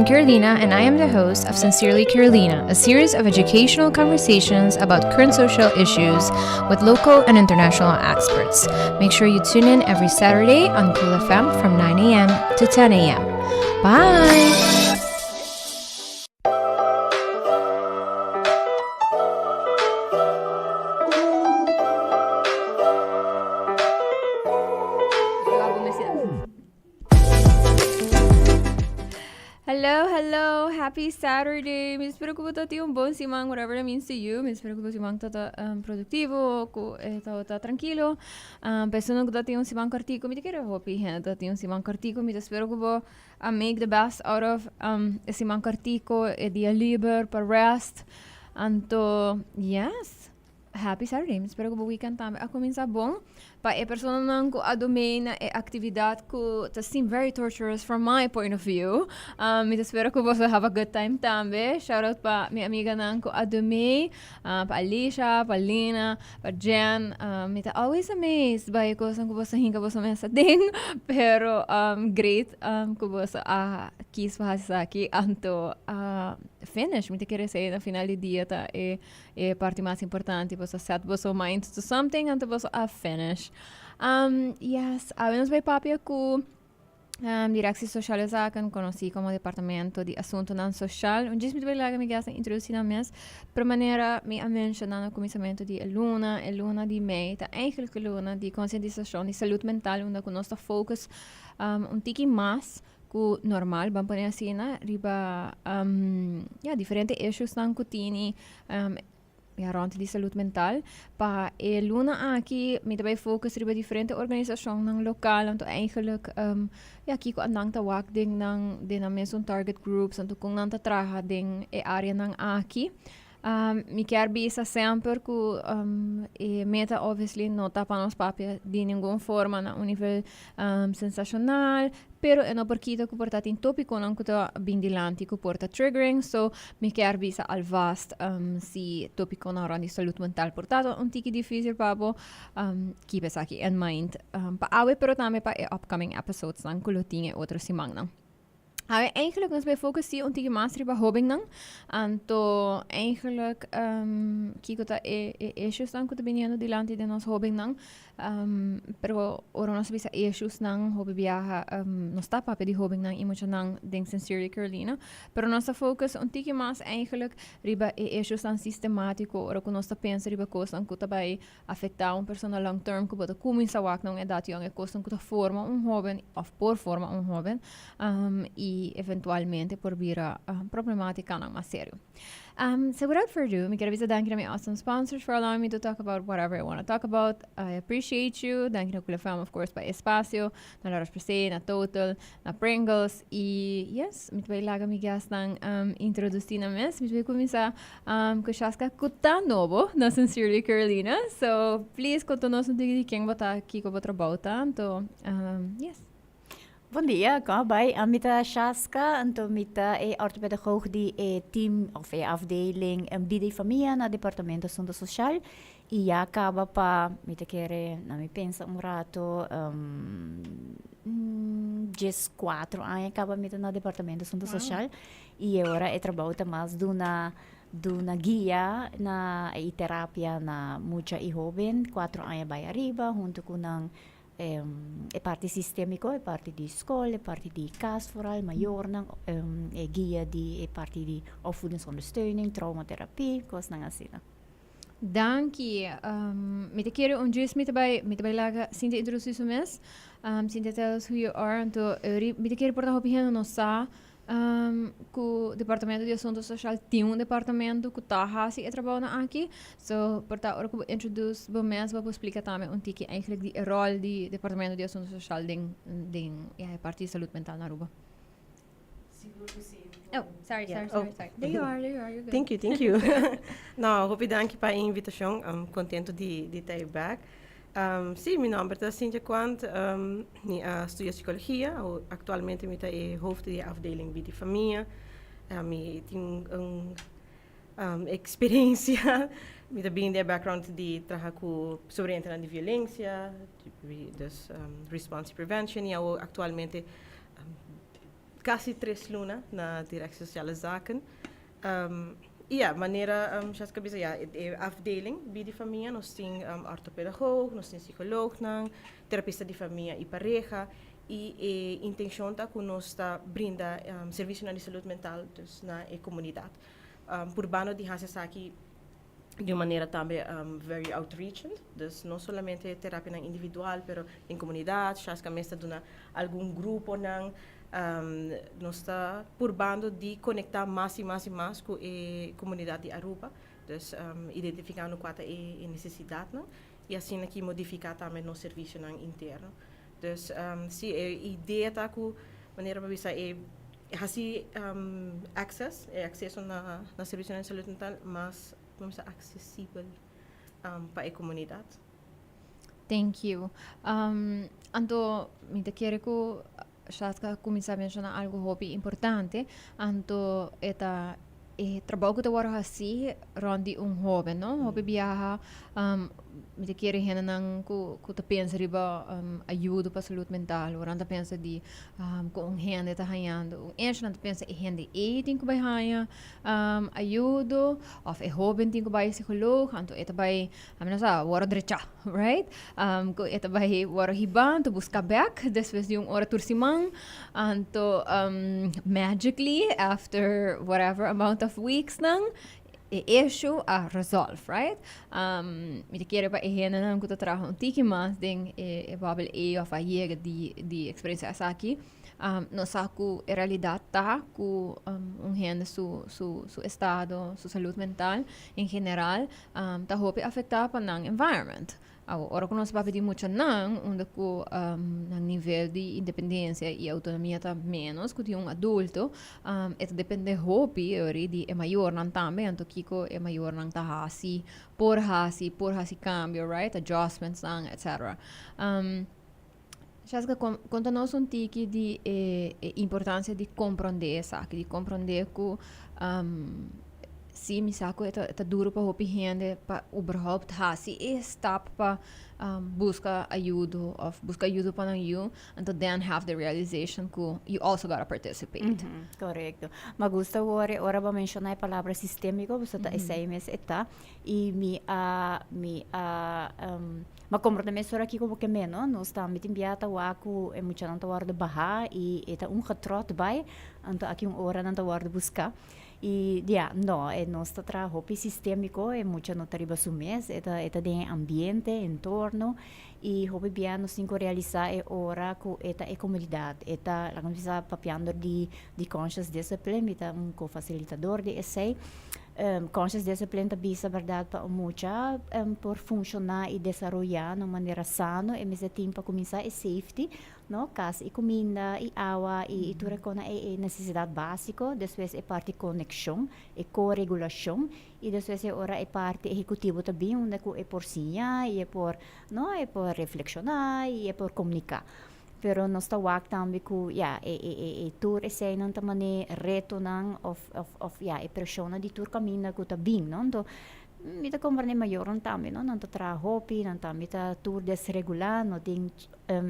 Carolina and I am the host of Sincerely Carolina, a series of educational conversations about current social issues with local and international experts. Make sure you tune in every Saturday on Cool FM from 9 a.m. to 10 a.m. Bye! Hello, hello, happy Saturday. Mi espero ku bo tin un bon siman, whatever that means to you. Mi espero ku bo siman ta produktivo, ku e ta trankilo. Personanan ku ta tin un siman kòrtiku, mi ta kere hopi hende ta tin un siman kòrtiku. Mi ta spera ku bo a make the best out of e siman kòrtiku, e dia liber pa rest. Anto, yes. Happy Saturday. Mi spera ku bo weekend tambe a kuminsá bon. Pa e personanan ku a domei na e aktividat ku ta seem very torturous from my point of view, mi ta spera ku boso have a good time tambe. Shout out pa mi amiganan ku a domei, pa Alicia, pa Lina, pa Jen. Mi ta always amazed by e kosnan ku boso hinka boso mes aden, pero great ku boso a kis pa hasi esaki. Anto finish, mi ta kere esei na final di dia ta e E parti mas importante, boso a set boso mind to something, anto boso a finish. Yes, awe nos bai papia ku Directie Sociale Zaken, konosí komo Departamento di Asuntonan Soshal. Un djis mi ta bai laga mi guest nan introdusí nan mes, pero manera mi a menshoná na kuminsamentu di e luna, e luna di mei ta eigenlijk e luna di konsientisashon di salud mental, unda ku nos ta focus un tiki mas ku normal, ban pone asina, riba ya diferente issuesnan ku tini ya rònt di salud mental. Pa e luna aki mi ta bai focus riba diferente organisashonnan lokal, anto eigenlijk ya kiko nan ta wak den nan den nan mesun target groups, anto kon nan ta traha den e areanan aki. Mi kier bisa semper ku e meta obviously no ta pa nos papia di ningun forma na un nivel sensashonal, pero e no por kita ku por ta tin topikonan ku ta bin dilanti ku por ta triggering, so mi kier bisa alvast si topikonan rond di salud mental por ta un tiki difisil pa bo, keep esaki in mind pa awe pero tambe pa e upcoming episodesnan ku lo tin e otro simannan. Awe eigenlijk nos bay focus si un tiki mas riba hobennan. Anto eigenlijk kiko ta e e issuesnan ku ta biniendo dilanti den nos hobennan. Pero ora nos bisa issuesnan hopi biaha nos ta papia di hobennan i muchanan den Sincerely Carolina. Pero nos ta focus un tiki mas eigenlijk riba e issuesnan sistematiko ora ku nos ta pensa riba kosnan ku ta bay afektá un persona long term ku bo ta kuminsá wak na un edat yòn e kosnan ku ta forma un hóben òf por forma un hóben i eventualmente por bira problemátikanan mas serio. So without further ado mi kier a bisa danki na mi awesome sponsors for allowing me to talk about whatever I wanna talk about. I appreciate you. Danki na Cool FM of course pa e espasio, na La Roche-Posay, na Total, na Pringles i yes mi ta bai laga mi guestnan introdusí nan mes. Mi ta bai kuminsá Ku Shaska ku ta nobo na Sincerely Carolina. So please konta nos un tiki di ken bo ta, kiko bo trabou ta, anto yes. Bon dia, kon a bai? Mi ta Shaska, anto mi ta e orthopedagoog di e team of e afdeling Bida y Famia na Departamento Asunto Social y ya kaba pa, mi ta kere, na mi pensa un rato, 14 aña kaba mi ta na Departamento Asunto Social. I e ora e trabou ta mas duna duna guia na i terapia na mucha i hoben cuatro aña bai ariba hunto cu nan e parti sistemico, e parti di scol, e parti di cas vooral, mayornan, e guia di e parti di opvoedingsondersteuning, traumatherapie, cosnan asina. Danki. Mi ta kere un djis mi ta bai mi ta bai laga Cynthia introduci su mes. Cynthia tell us who you are anto mi ta kere por ta hopi hende no sa Ku Departamento di Asunto Soshal tin un departamento ku ta hasi e trabounan aki. So, por ta ora ku bo introduce bo mes bo por splika tambe un tiki eigenlijk di e ròl di Departamento di Asunto Soshal den den ya e parti di salud mental na Aruba. Sigur ku si. Oh, sorry, sorry, sorry, sorry. There you are, there you are, you're good. Thank you, thank you. No, hopi danki pa e invitashon. Kontento di di ta e bèk. Sí, mi nòmber ta Cynthia Quant, mi a studia psikologia, aktualmente mi ta e hoofd di e afdeling Bida i Famia. Mi tin un eksperensia, mi ta bini di e background di traha ku sobrevivientenan di violensia, dus response prevention i awor aktualmente. Casi 3 luna na Directie Sociale Zaken. Ja, manera Jessica bisa, ja, e afdeling bij di famia, nos tin orthopedagoog, nos tin psycholoog nan, terapista di famia y pareha, y e intencion ta cu nos ta brinda servicio di salud mental dus na e comunidad. Purbando di haci esaki di un manera tambe very outreaching, dus no solamente terapia nan individual, pero den comunidad, Shaska mes ta duna algun grupo nan, nos ta purbando di conecta mas y mas y mas cu e comunidad di Aruba, dus identificando cua ta e necesidad nan, y asina aki modifica tambe nos servicio nan interno. Dus si, e idea ta cu manera pa bisa e hasi access, e acceso na servicio di salud mental mas, ban bisa, accesibel pa e comunidad. Thank you. Anto, mi ta kere cu Shaska cuminsa menciona algo hopi importante. Anto, e ta e trabou cu ta wordo haci rond di un hoben, no? Hopi biaha, mi ta kere hendenan cu ta pensa riba ayuda pa salud mental, ora nan ta pensa di cu un hende ta hañando un issue, nan ta pensa e hende ei tin cu bay haña ayuda, of e hoben tin cu bay psicoloog, anto e ta bay, ami no sa, wordo drecha, right? Cu e ta bay wordo hiba, anto busca bek despues di un ora tur siman, anto magically after whatever amount of weeks nan, e issue a resolve, right? Mi ta kere pa e hendenan cu ta traha un tiki mas den e bubble ei of a yega di experiencia esaki, nos sa cu e realidad ta cu un hende su estado, su salud mental en general, ta hopi afecta pa nan environment. Ora cu nos papia di muchanan, unda cu nan nivel di independencia y autonomia ta menos cu di un adulto, e ta depende hopi ori di e mayornan tambe, anto kico e mayornan ta haci, por haci cambio, right? Adjustments nan, etc. Jessica, conta nos un tiki di e importancia di comprende esaki, di comprende cu si mi sa cu ta duro pa hopi hende pa überhaupt hasi e stap pa busca ayudo of busca ayudo pa nan yu, and then have the realization cu you also gotta participate. Correcto. Mi gusta ora bo menciona e palabra sistemico, bo ta esey mes e ta y mi a comprende mes ora aki como cu me, no? Nos ta mi tin bia ta wak cu e muchanan ta wordo baha y e ta un getrot bay, anto aki un ora nan ta wordo busca. Y ja, no, e nos ta traha hopi sistemico, e mucha no ta riba su mes, e ta den ambiente, entorno, y hopi bia nos tin cu realisa e ora cu e ta e comunidad, e ta, laga nos bisa, papiando di conscious discipline, mi ta un co-facilitador di esey. Conscious discipline ta bisa, berdad, pa un mucha por funciona y desaroya na un manera sano, e mester tin pa cuminsa e safety, no? Cas y cuminda y awa y tur e cosnan, e necesidad basico, despues e parti conexion, e co-regulacion, y despues e ora e parti ehecutivo ta bin unda cu e por siña y e por, no, e por reflexiona y e por comunica. Pero nos ta wak tambe cu ja, e tur eseynan ta mane retonan of ja, e presionnan di tur caminda cu ta bin, no? Anto, mi ta comprende mayornan tambe, no? Nan ta traha hopi, nan tambe ta tur desregula, no tin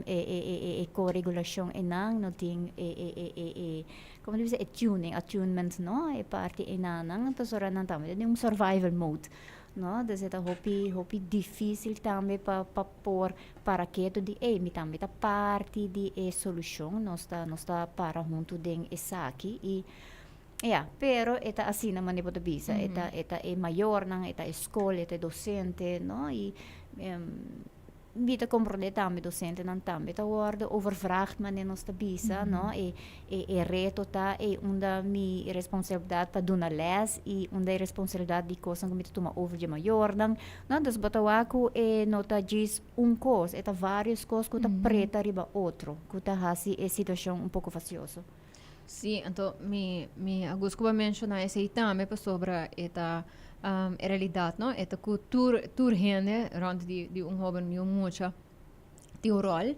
e co-regulacion einan, no tin e, como ta bisa, e tuning, attunement, no? E parti einanan, anto ora nan tambe ta den un survival mode, no? Dus e ta hopi, hopi dificil tambe pa por para keto di, ey, mi tambe ta parti di e solucion, nos ta para hunto den esaki y ja, pero e ta asina manera bo ta bisa, e ta e mayornan, e ta e scol, e ta e docente, no? Y mi ta comprende tambe docentenan tambe ta wordo overvraagd, manera nos ta bisa, no? E reto ta e unda mi responsabilidad pa duna les y unda e responsabilidad di cosnan cu mi ta tuma over di mayornan, no? Dus bo ta wak cu e no ta djis un cos, e ta varios cos cu ta preta riba otro, cu ta hasi e situacion un poco fastioso. Si, anto mi a gusta cu bo a menciona esey tambe pasobra e ta e realidad, no? E ta cu tur hende rond di un hoben, di un mucha. Tin un rol,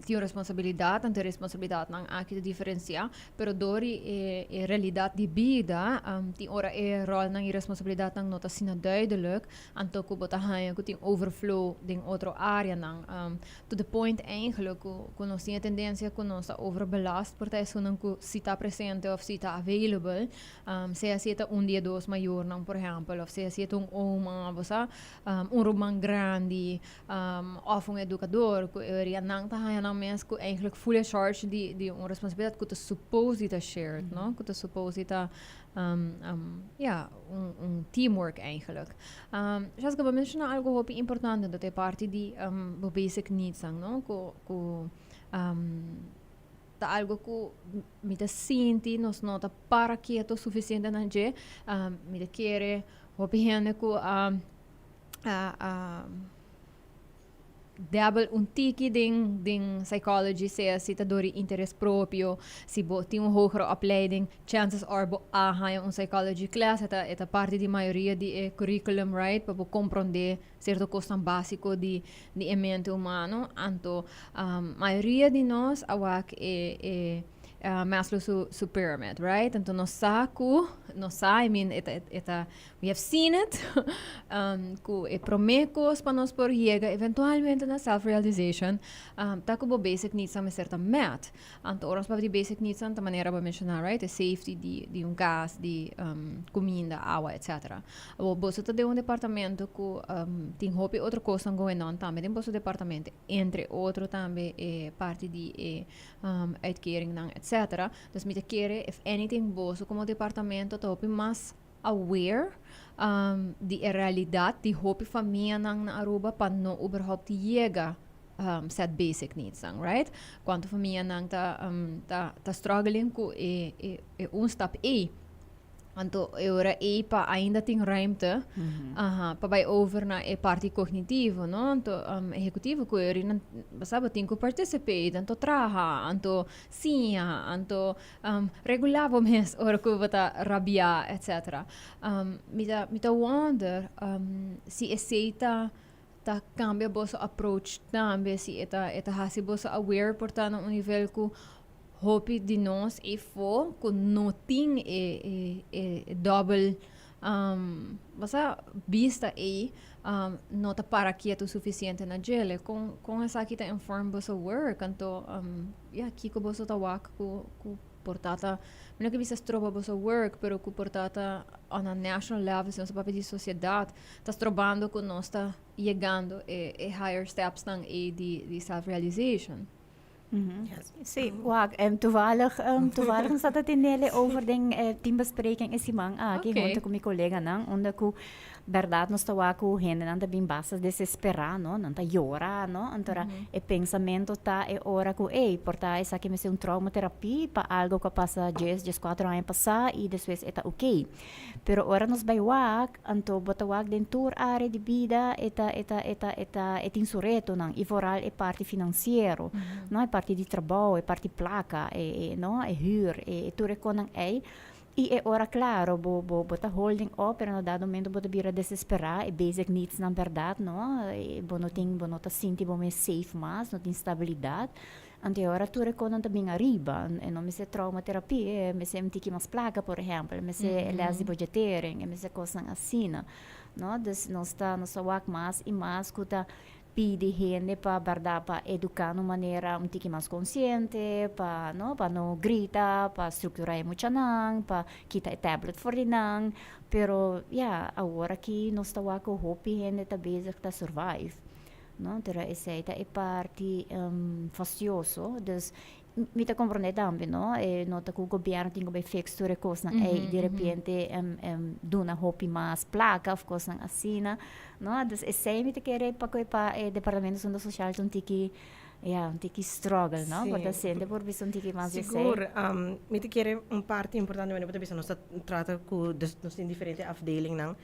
tin un responsabilidad, anto e responsabilidadnan aki ta diferencia, pero door di e realidad di bida, tin ora e rolnan y responsabilidadnan no ta asina duidelijk, anto cu bo ta haña cu tin overflow den otro areanan. To the point eigenlijk cu nos tin e tendencia cu nos ta overbelast por ta esunnan cu si ta presente of si ta available, sea si e ta un di e dos mayornan, por ehempel, of sea si e ta un oma, bo sa, un ruman grandi, of un educador cu e ria nan ta haña nan mes cu eigenlijk fully charged di un responsabilidad cu ta suppose di ta shared, no? Cu ta suppose di ta, ja, un teamwork eigenlijk. Jessica, bo menciona algo hopi importante, dat e parti di bo basic needs nan, no? Cu ta algo cu mi ta sinti nos no ta para keto suficiente na dje. Mi ta kere hopi hende cu a dabble un tiki den psychology, sea si ta door di interes propio, si bo tin un hogere opleiding, chances are bo a haña un psychology class. E ta parti di mayoria di e curriculum, right, pa bo comprende cierto cosnan basico di e mente humano. Anto mayoria di nos a wak e Maslow su pyramid, right? Anto nos sa cu, nos sa, I mean, e ta, we have seen it, cu e prome cos pa nos por yega eventualmente na self-realization, ta cu bo basic needs mester ta met. Anto ora nos papia di basic needs, ta manera bo menciona, right? E safety di un cas, di cuminda, awa, etc. Bo ta den un departamento cu tin hopi otro cos going on tambe den boso departamento, entre otro tambe e parti di e uitkering nan, etc. Dus mi ta kere, if anything, boso como departamento ta hopi mas aware di e realidad di hopi famia nan na Aruba pa no überhaupt yega set basic needs nan, right? Cuanto famia nan ta struggling cu e un stap E. Anto e ora e pa ainda tin ruimte pa bay over na e parti cognitivo, no? Anto ehecutivo cu e nan sabe tin cu participate, anto traha, anto siña, anto regula bo mes ora cu bo ta rabia, etc. Mi ta wonder si esey ta cambia boso approach tambe, si e ta hasi boso aware por ta na un nivel cu hopi di nos e fo cu no tin e double basta vista e no ta para quieto suficiente na djele. Con esaki ta inform boso work? Anto ja, kiko boso ta wak cu por ta, mi no ke bisa stroba boso work, pero cu por ta on a national level, si nos papia di sociedad, ta strobando cu nos ta yegando e higher steps nan e di self-realization. Yes. Si, wak, toevallig zat het in hele over den teambespreking e siman aki hunto cu mi coleganan, unda cu berdad nos ta wak cu hendenan ta bin basta desespera, no? Nan ta yora, no? Anto e pensamento ta e ora cu, ey, por ta esaki mester un traumaterapie pa algo cu a pasa 10, 14 aña pasa y despues e ta okay. Pero ora nos bay wak, anto bo ta wak den tur area di bida e ta e tin su retonan y vooral e parti financiero, no? E parti di trabou, e parti placa, e, no? E huur, e tur e cosnan ey. Y e ora, claro, bo ta holding up, pero na dado momento bo ta bira desespera, e basic needs na berdad, no? E bo no ta sinti bo mes safe mas, no tin stabilidad. Anto e ora tur e cosnan ta bin ariba, e no mester traumaterapie, e mester un tiki mas placa, por ehempel, mester les di budgettering, e mester cosnan asina, no? Dus nos ta wak mas y mas cu ta pidi hende pa berdad pa educa na manera un tiki mas consciente, pa no, pa no grita, pa structura e muchanan, pa kita e tablet for di nan, pero ja, awor aki nos ta wak cu hopi hende ta bezig ta survive. No? Pero esey ta e parti fastioso. Dus mi ta comprende tambe, no? E no ta cu gobierno tin cu bay fix tur e cosnan ey di repente duna hopi mas placa of cosnan asina, no? Dus esey mi ta kere pa cu pa e departamento Asunto Social ta un tiki, ja, un tiki struggle, no? Por ta sente por bisa un tiki mas esey. Sigur, mi ta kere un parti importante wanneer bo ta bisa nos ta trata cu dus nos tin diferente afdelingnan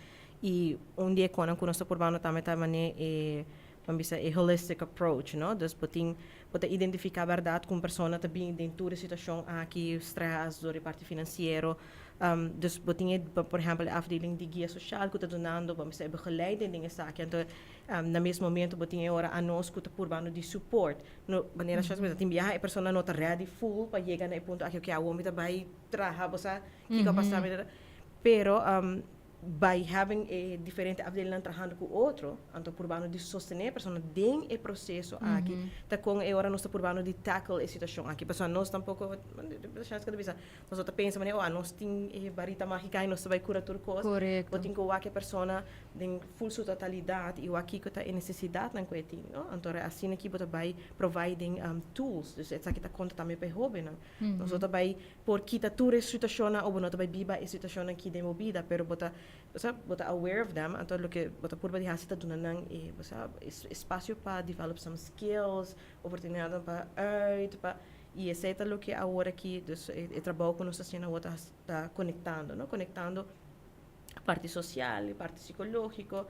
y un di e cosnan cu nos ta probando tambe ta manera e ban bisa e holistic approach, no? Dus bo tin bo ta identifica berdad cu un persona ta bin den tur e situacion aki, stress door e parti financiero. Dus bo tin, por ehempel, e afdeling di guia social cu ta dunando, bo mester begeleiding den esaki. Anto, na mes momento bo tin ora anos cu ta purbando di support. No, manera mm tin biaha e persona no ta ready full pa yega na e punto aki, okay, awor mi ta bay traha, bo sa, kico a pasa, pero by having e diferente afdelingnan trahando cu otro, anto purbando di sostene e persona den e proceso aki, ta con e ora nos ta purbando di tackle e situacion aki. Pasobra nos tampoco, nos no ta pensa manera, oh, nos tin e varita magica y nos ta bay cura tur cos. Bo tin cu wak e persona den full su totalidad y wak kico ta e necesidadnan cu e tin, no? Anto asina aki bo ta bay providing tools. Dus esaki ta conta tambe pa e hobennan. Nos no ta bay por kita tur e situacionnan o bo no ta bay biba e situacionnan aki den bo bida, pero bo ta, bo sa, bo ta aware of them, anto loke bo ta purba di haci ta duna nan e, bo sa, espacio pa develop some skills, oportunidadnan pa uit, pa y esey ta loke awor aki, dus e trabou cu nos ta haciendo awor ta conectando, no? Conectando parti social, e parti psicologico,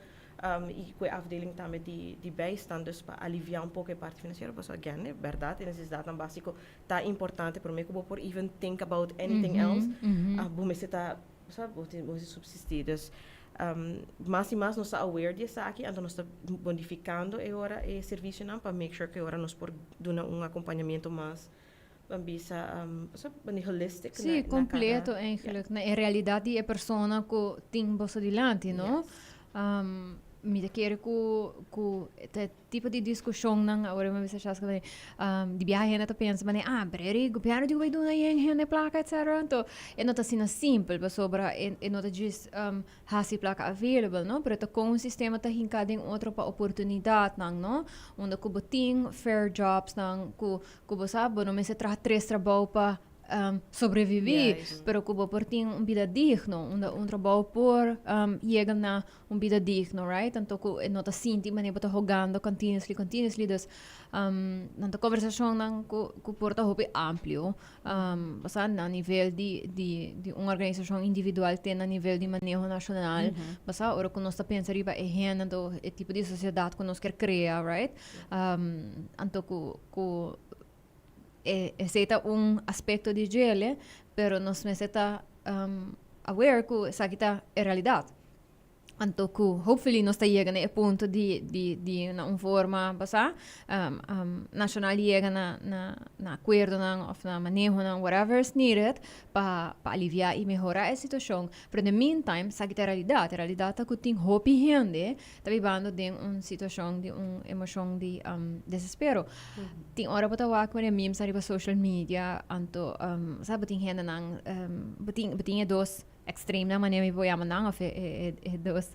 y cu e afdeling tambe di bijstand, dus pa alivia un poco e parti financiero, pasobra again, e berdad, e necesidadnan basico ta importante prome cu bo por even think about anything else, bo mester ta, sa, bo mester subsisti. Dus mas y mas nos ta aware di esaki, anto nos ta modificando e ora e servicionan pa make sure cu e ora nos por duna un acompañamiento mas, ban bisa, sa, holistic. Si, completo eigenlijk. Na e realidad di e persona cu tin boso dilanti, no? Yes. Mi ta kere cu e tipo di discusionnan awor mi bisa Shaska di biaha hende ta pensa mane, ah, pero e gobierno di cu bay duna yen hende placa, etcetera. Anto e no ta asina simpel pasobra e no ta djis haci placa available, no? Pero ta con un sistema ta hinca den otro pa oportunidadnan, no? Unda cu bo tin fair jobsnan cu bo sa bo no mester traha tres trabou pa sobrevivi, pero cu bo por tin un bida digno, unda un trabou por yega na un bida digno, right? Anto cu e no ta sinti manera bo ta hogando continuously, continuously. Dus nan ta conversacionnan cu por ta hopi amplio, basa na nivel di un organisacion individual te na nivel di maneho nacional, basa ora cu nos ta pensa riba e hende, anto e tipo di sociedad cu nos kier crea, right? Anto cu esey ta un aspecto di djele, pero nos mester ta aware cu esaki ta e realidad. Anto cu hopefully nos ta yega na e punto di na un forma basa nacional yega na acuerdonan of na manehonan, whatever is needed, pa alivia y mehora e situacion. Pero in the meantime esaki ta e realidad. E realidad ta cu tin hopi hende ta bibando den un situacion di un emocion di desespero. Tin ora bo ta wak manera memes ariba social media, anto sa bo tin hendenan, bo tin e dos extremnan, manera mi por yama nan, of e dos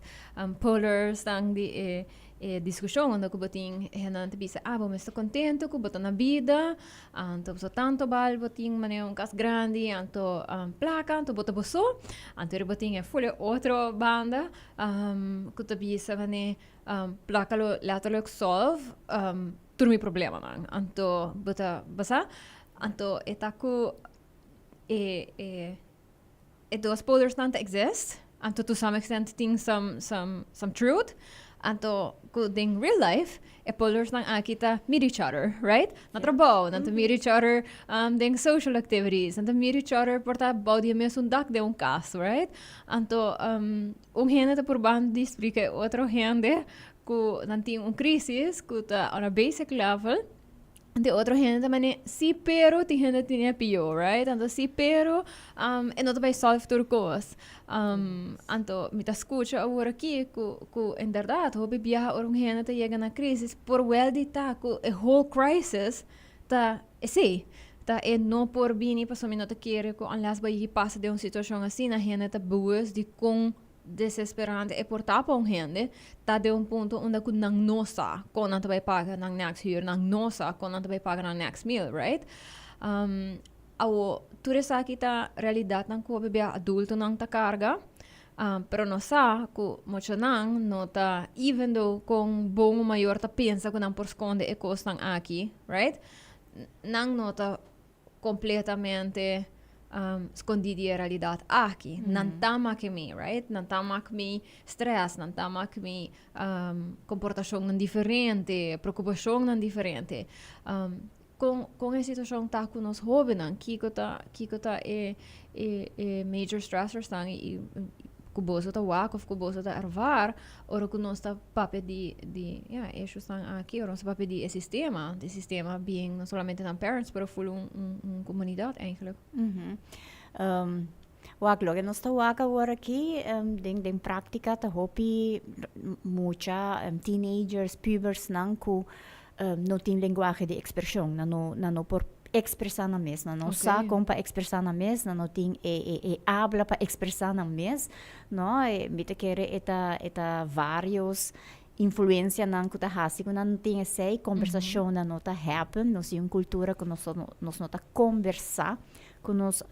polarsnan di e discusion, unda cu bo tin hendenan ta bisa, ah, bo mester contento cu bo ta na bida, anto bo tanto bal bo tin manera un cas grandi, anto placa, anto bo ta bo so. Anto bo tin e full e otro banda cu ta bisa manera placa lo letterlijk solve tur mi problemanan. Anto bo ta basa, anto e ta cu e dos polarsnan ta exist, anto to some extent tin some truth, anto cu den real life e polarsnan aki ta meet each other, right? Na trabou, nan ta meet each other den social activities, nan ta meet each other por ta bou di e mesun dak den un cas, right? Anto un hende ta purbando di splica e otro hende cu nan tin un crisis cu ta on a basic level. De otro hende ta mane, sí, pero tin hende tin e pio, right? Anto sí, pero e no ta bay solve tur cos. Anto mi ta scucha awor aki cu inderdaad hopi biaha ora un hende ta yega na crisis por wel di ta cu e whole crisis ta esey. Ta e no por bini pasobra mi no ta kere cu unless bo yegi pasa den un situacion asina hende ta bewust di con desesperante e por ta pa un hende ta den un punto unda cu nan no sa con nan ta bay paga nan next huur, nan no sa con nan ta bay paga nan next meal, right? Awo, tur esaki ta realidadnan cu hopi bia adultonan ta carga, pero nos sa cu muchanan no ta, even though con bon un mayor ta pensa cu nan por sconde e cosnan aki, right? Nan no ta completamente scondi di e realidad aki. Nan ta mak mi, right? Nan ta mak mi stress, nan ta mak mi comportacionnan diferente, preocupacionnan diferente. Con con e situacion ta cu nos hobennan? Kico ta kico ta e e e major stressors nan y cu boso ta wak of cu boso ta ervaar ora cu nos ta papia di di ja issues nan aki, ora nos ta papia di e sistema, di sistema being no solamente nan parents pero full un un un comunidad eigenlijk? Wak, loke nos ta wak awor aki den den práktika ta hopi mucha teenagers, pubersnan ku no tin lenguahe di ekspreshon, nan no nan no por ekspresá nan mes, nan no sa kon pa ekspresá nan mes, nan no tin e e e abla pa ekspresá nan mes, no. Mi ta kere e ta e ta vários influensianan ku ta hasi ku nan no tin esei, kombersashonnan no ta happen, nos tin un kultura ku nos nos no ta kombersá ku nos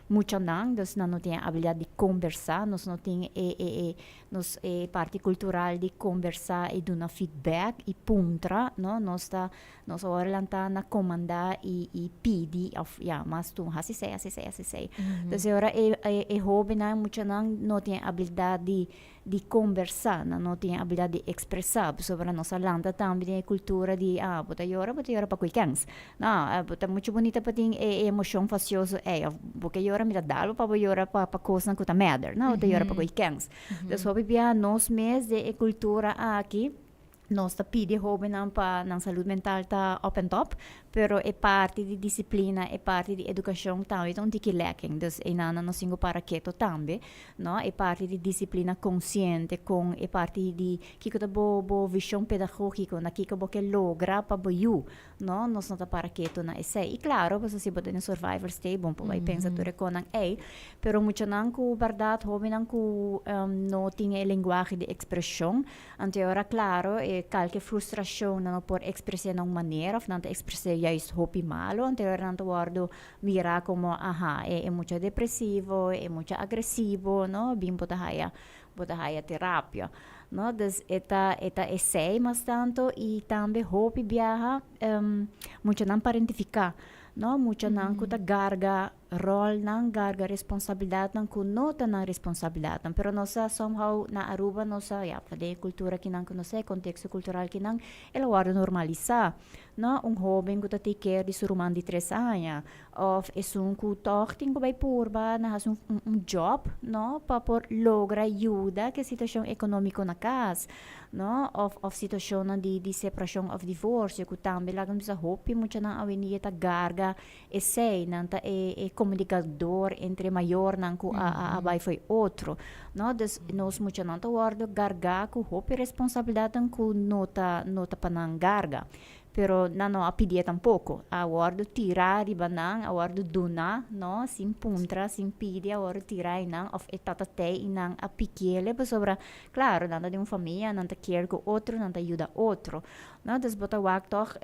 muchanan, dus nan no tin e abilidat di kombersá, nos no tin e e e nos e parti kultural di kombersá i duna feedback i puntra, no, nos ta nos awor lantá na komandá i i pidi òf ya mas tu hasi esei hasi esei hasi esei. Dus e ora e e e hóbennan muchanan no tin e abilidat di di kombersá, nan no tin e abilidat di ekspresá, pasobra nos a lanta tambe den e kultura di, ah, bo ta yora, bo ta yora pa koe kèns. No, bo ta muchu bunita pa tin e emoshon fasioso ei, òf bo ke yora, mi ta dal bo pa bo yora pa pa kosnan ku ta mèder. No, bo ta yora pa koe kèns. Dus hopi bia nos mes den e kultura aki, Nos ta pidi e hobennan pa nan salud mental ta op en top, pero e parti di disciplina, e parti di educacion tambe ta un tiki lacking. Dus eynannan nos tin cu para keto tambe, no? E parti di disciplina consciente con e parti di kico ta bo bo vision pedagogico, na kico bo ke logra pa bo yu, no? Nos no ta para keto na esey. Y claro, pasobra si bo ta den survival state, bon por bay pensa tur e conan ey, pero muchanan cu berdad, hobennan cu no tin e lenguahe di expresion, Anto e ora claro e kalke frustracion nan no por expres'é na un manera of nan ta expres'é juist hopi malo, anto e ora nan ta wordo mira como aha e e mucha depresivo, e mucha agresivo, no, bin bo ta haya bo ta haya terapia, no. Dus e ta e ta esey mas tanto y tambe hopi biaha muchanan parentifica, no, muchanan cu ta garga Rolnan, garga responsabilidadnan cu no ta nan responsabilidadnan. Pero nos sa somehow na Aruba nos sa, ya, pa den e cultura kinan cu nos sa, e contexto cultural kinan, el a wordo normalisa. No, un hoben cu ta take care di su ruman di tres aña, of esun cu tog tin cu bay purba na haci un un job, no, pa por logra yuda cu e situacion economico na cas, no, of of situacionnan di di separacion of divorcio cu tambe laga nos bisa hopi muchanan awendia ta garga Esei, nan ta e e komunikador entre mayornan ku a a a bai fo'i otro, no. Dus nos muchanan ta wòrdu gargá ku hopi responsabilidatnan ku no ta no ta pa nan garga. Pero nan no a pidié tampoko. A wòrdu tirá riba nan, a wòrdu duná, no, sin puntra, sin pidi, a wòrdu tirá einan òf e tata tei i nan a pikiele pasobra, klaro, nan ta den un famia, nan ta kier ku otro, nan ta yuda otro. No, dus bo ta wak tòg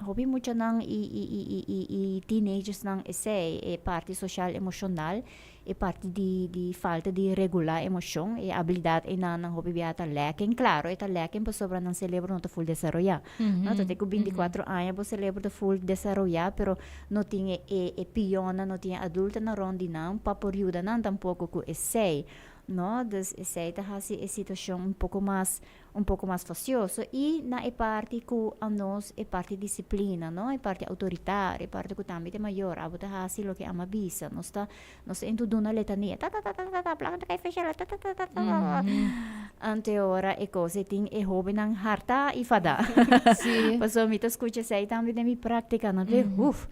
hopi muchanan i i i i i i teenagersnan esei, e parti soshal emoshonal, e parti di di falta di regulá emoshon, e abilidat einan nan hopi bia ta lacking. Klaro e ta lacking pasobra nan selebro no ta ful desaroyá. No, ta te ku 24 aña bo selebro ta ful desaroyá, pero no tin e e e pionnan, no tin e adultonan rònt di nan pa por yuda nan tampoko ku esei. No, dus esei ta hasi e situashon un poko mas un poco mas facioso y na e parti cu anos e parti disciplina no e parti autoritario e parti cu tambe ta e mayor abo ta haci loke ama bisa nos ta nos ta into duna letania tatatatata placa ta cay feshela tatatatata anto e ora e cos e tin e hobennan harta y fada pasobra mi ta scucha esey tambe den mi practica nan ta uf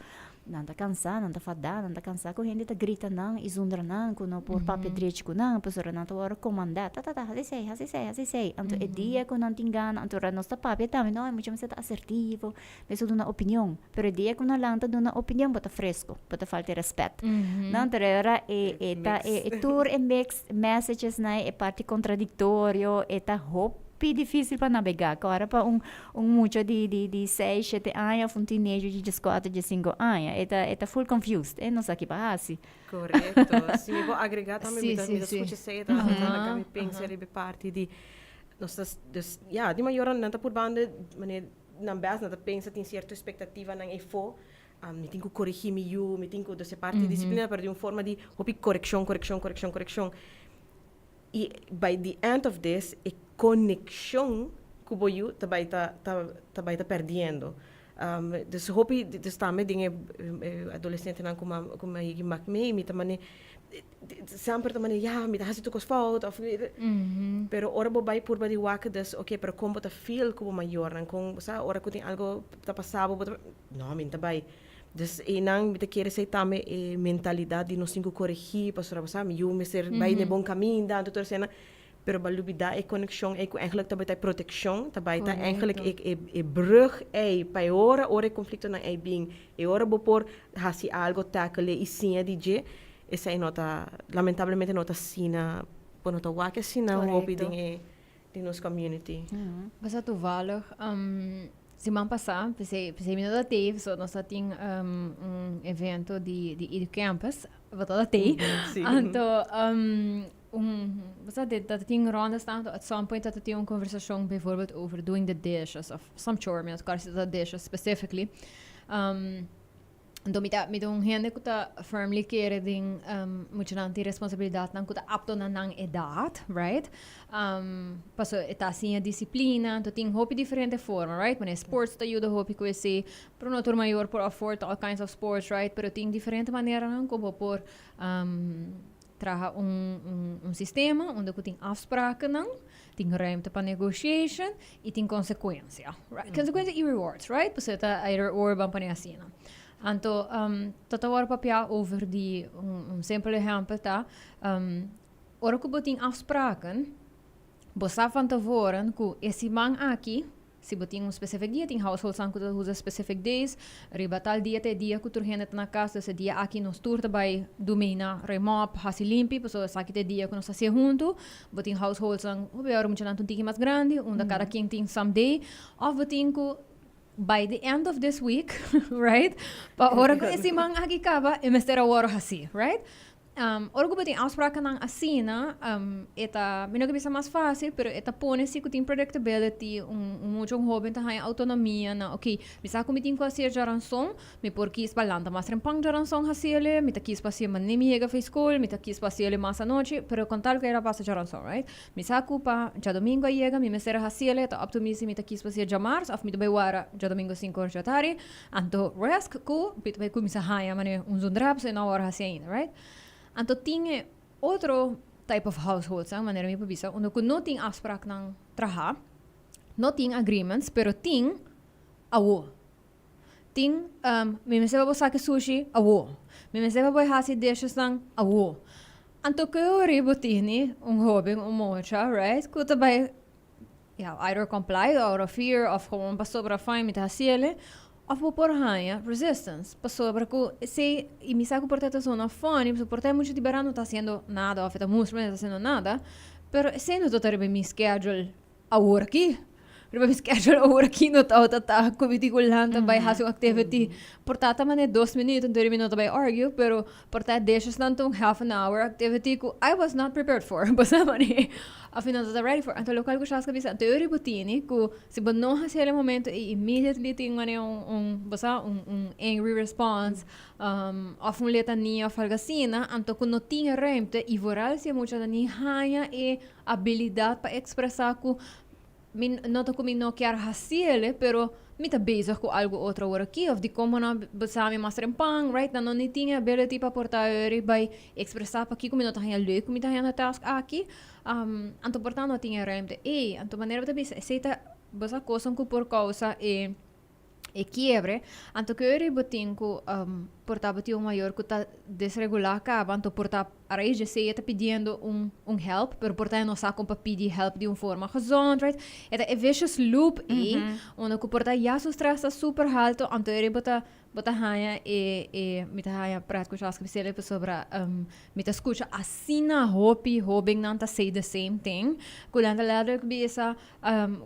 Nan ta cansá, nan ta fadá, nan ta cansá cu hende ta grita nan y zundra nan cu no por papia drechi cu nan, pasobra nan ta wòrdu comandá, ta ta ta, haci esey, haci esey, haci esey. Anto e dia cu nan tin gana, anto ora nos ta papia tambe, no, e mucha mester ta asertivo, mester duna opinion. Pero e dia cu nan lanta duna opinion, bo ta fresco, bo ta falta e respet. No, anto e ora e e ta e tur e mixed messages nan, e parti contradictorio, e ta hopi dificil pa nabega. Ora pa un Un mucha di di di seis, shete aña of un teenager di dieskuater, diesinku aña. E ta e ta full confused. E no sa ki pa hasi. Korekto. Si mi por agregá tambe, mi ta mi ta skucha esei, e ta ta laga mi pensa riba e parti di nos ta dus ya di mayornan nan ta purbando manera nan bes nan ta pensa tin sierto espektativanan efo, mi tin ku koregí mi yu, mi tin ku dus e parti di disiplina pero di un forma di hopi korekshon, korekshon, korekshon, korekshon. I by the end of this e konekshon ku bo yu ta bai ta ta bai ta pèrdiendo. Dus hopi, dus tambe den e adolescentenan cu mi a yegi mak mee, mi ta mane semper ta mane, ya, mi ta haci tur cos fout of, pero ora bo bay purba di wak dus, ok, pero con bo ta feel cu bo mayornan, con, sa, ora cu tin algo ta pasa bo, bo ta, no, mi no ta bay. Dus einan mi ta kere esey tambe e mentalidad di nos tin cu coregi, pasobra bo sa, mi yu mester bay den bon caminda, anto tur esena. Pero bo a lubida e conexion ey cu eigenlijk ta bay ta e proteccion, ta bay ta eigenlijk e brug ey pa e ora, ora e conflictonan ey bin, e ora bo por haci algo, tackle y siña di dje, esey no ta, lamentablemente no ta asina, bo no ta wak asina hopi den e, den nos community. Bo sa toevallig, siman pasa, p'esey, p'esey mi no ta tey, pasobra nos ta tin un evento di Educampus, bo ta tey, anto un, bo ta tin rondas tanto, at some point ta tin un conversacion bijvoorbeeld over doing the dishes of some chore, mi no ta acorda si ta dishes specifically. Anto mi ta un hende cu ta firmly kere den muchanan tin responsabilidadnan cu ta apto na nan edad, right? Paso e ta siña disciplina, anto tin hopi diferente forma, right? Manera sports ta yuda hopi cu esey, pero no tur mayor por afford all kinds of sports, right? Pero tin diferente maneranan cu bo por traha un sistema unda cu tin afsprakennan, tin ruimte pa negotiation y tin consecuencia, right? Consecuencia y rewards, right? Pasobra ta either or ban pone asina. Anto, ta ta worde papia over di un simpel ehempel ta, ora cu bo tin afspraken, bo sa van tevoren cu e siman aki, si bo tin un specific dia, tin householdsnan cu ta usa specific days, riba tal dia ta e dia cu tur hende ta na cas, dus e dia aki nos tur ta bay domina, remop, haci limpi, pasobra esaki ta e dia cu nos ta hacié hunto. Bo tin householdsnan, hopi ora muchanan ta un tiki mas grandi, unda cada quien tin some day, of bo tin cu by the end of this week, right, pa ora cu e siman aki caba, e mester a worde haci, right? Ora ku bo tin afsprakennan asina, e ta, mi no ke bisa mas fásil, pero e ta pone si ku tin predictability, un mucha, un hóben ta haña outonomia na, ok, mi sa ku mi tin ku hasié djaranson, mi por kis pa lanta mas trempan djaranson hasiele, mi ta kis pa hasié manera mi yega for skol, mi ta kis pa hasiele mas anochi, pero kon tal ku era pasa djaranson, right? Mi sa ku pa djadomingo a yega, mi mester a hasiele, e ta up to mi si mi ta kis pa hasié djamars òf mi ta bai wara djadomingo sinku or djatardi. Anto risk ku mi ta bai kuminsá haña manera un zondra pasobra e no a wòrdu hasi ainda, right? Anto tin e otro type of householdsnan, manera mi por bisa, unda ku no tin afspraknan trahá, no tin agreements, pero tin awo. Tin, mi mester pa bo saka e sushi awo. Mi mester pa bo e hasi dishesnan awo. Anto ke ora bo tini un hoben, un mocha, right, ku ta bai ja, either comply out of fear of gewoon pasobra fine mi ta haciele, of bo por haña resistance pasobra cu esey, y mi sa cu por ta ta zona funny, pasobra por ta e mucha di berdad no ta haciendo nada of e ta mustra no ta haciendo nada, pero esey no ta ta riba mi schedule awor aki, riba mi schedule awor aki no ta ta cu mi tin cu lanta bay haci un activity, por ta ta mane 2 minuut anto mi no ta bay argue, pero por ta desesnan ta un half an hour activity cu I was not prepared for, bo sa mane of mi no ta ready for. Anto locual cu Shaska bisa, anto yo riba tini cu si bo no haci el e momento y immediately tin mane un, bo sa, un angry response of un letania of algo asina, anto cu no tin e ruimte y vooral si e muchanan ni haya e habilidad pa expresa cu mi no ta cu mi no kier haciele, pero mi ta bezig cu algo otro awor aki, of dicon bo no a sa mi mas trempan, right? Nan no ni tin e ability pa por ta ori bay expresa pakico mi no ta haña leuk cu mi ta haña na task aki. Anto por ta no tin e ruimte ey. Anto manera bo ta bisa, esey ta bo sa cosnan cu por causa e kiebre. Anto ke ori bo tin cu por ta bo tin un mayor cu ta desregula caba, anto por ta a raiz di esey e ta pidiendo un help, pero por ta e no sa con pa pidi help di un forma gezond, right? E ta e vicious loop ey, unda cu por ta ya su stress ta super halto, anto eri bo ta haña e mi ta haña pret cu Shaska bisele pasobra mi ta scucha asina hopi hobennan ta say the same thing, cu nan ta letterlijk bisa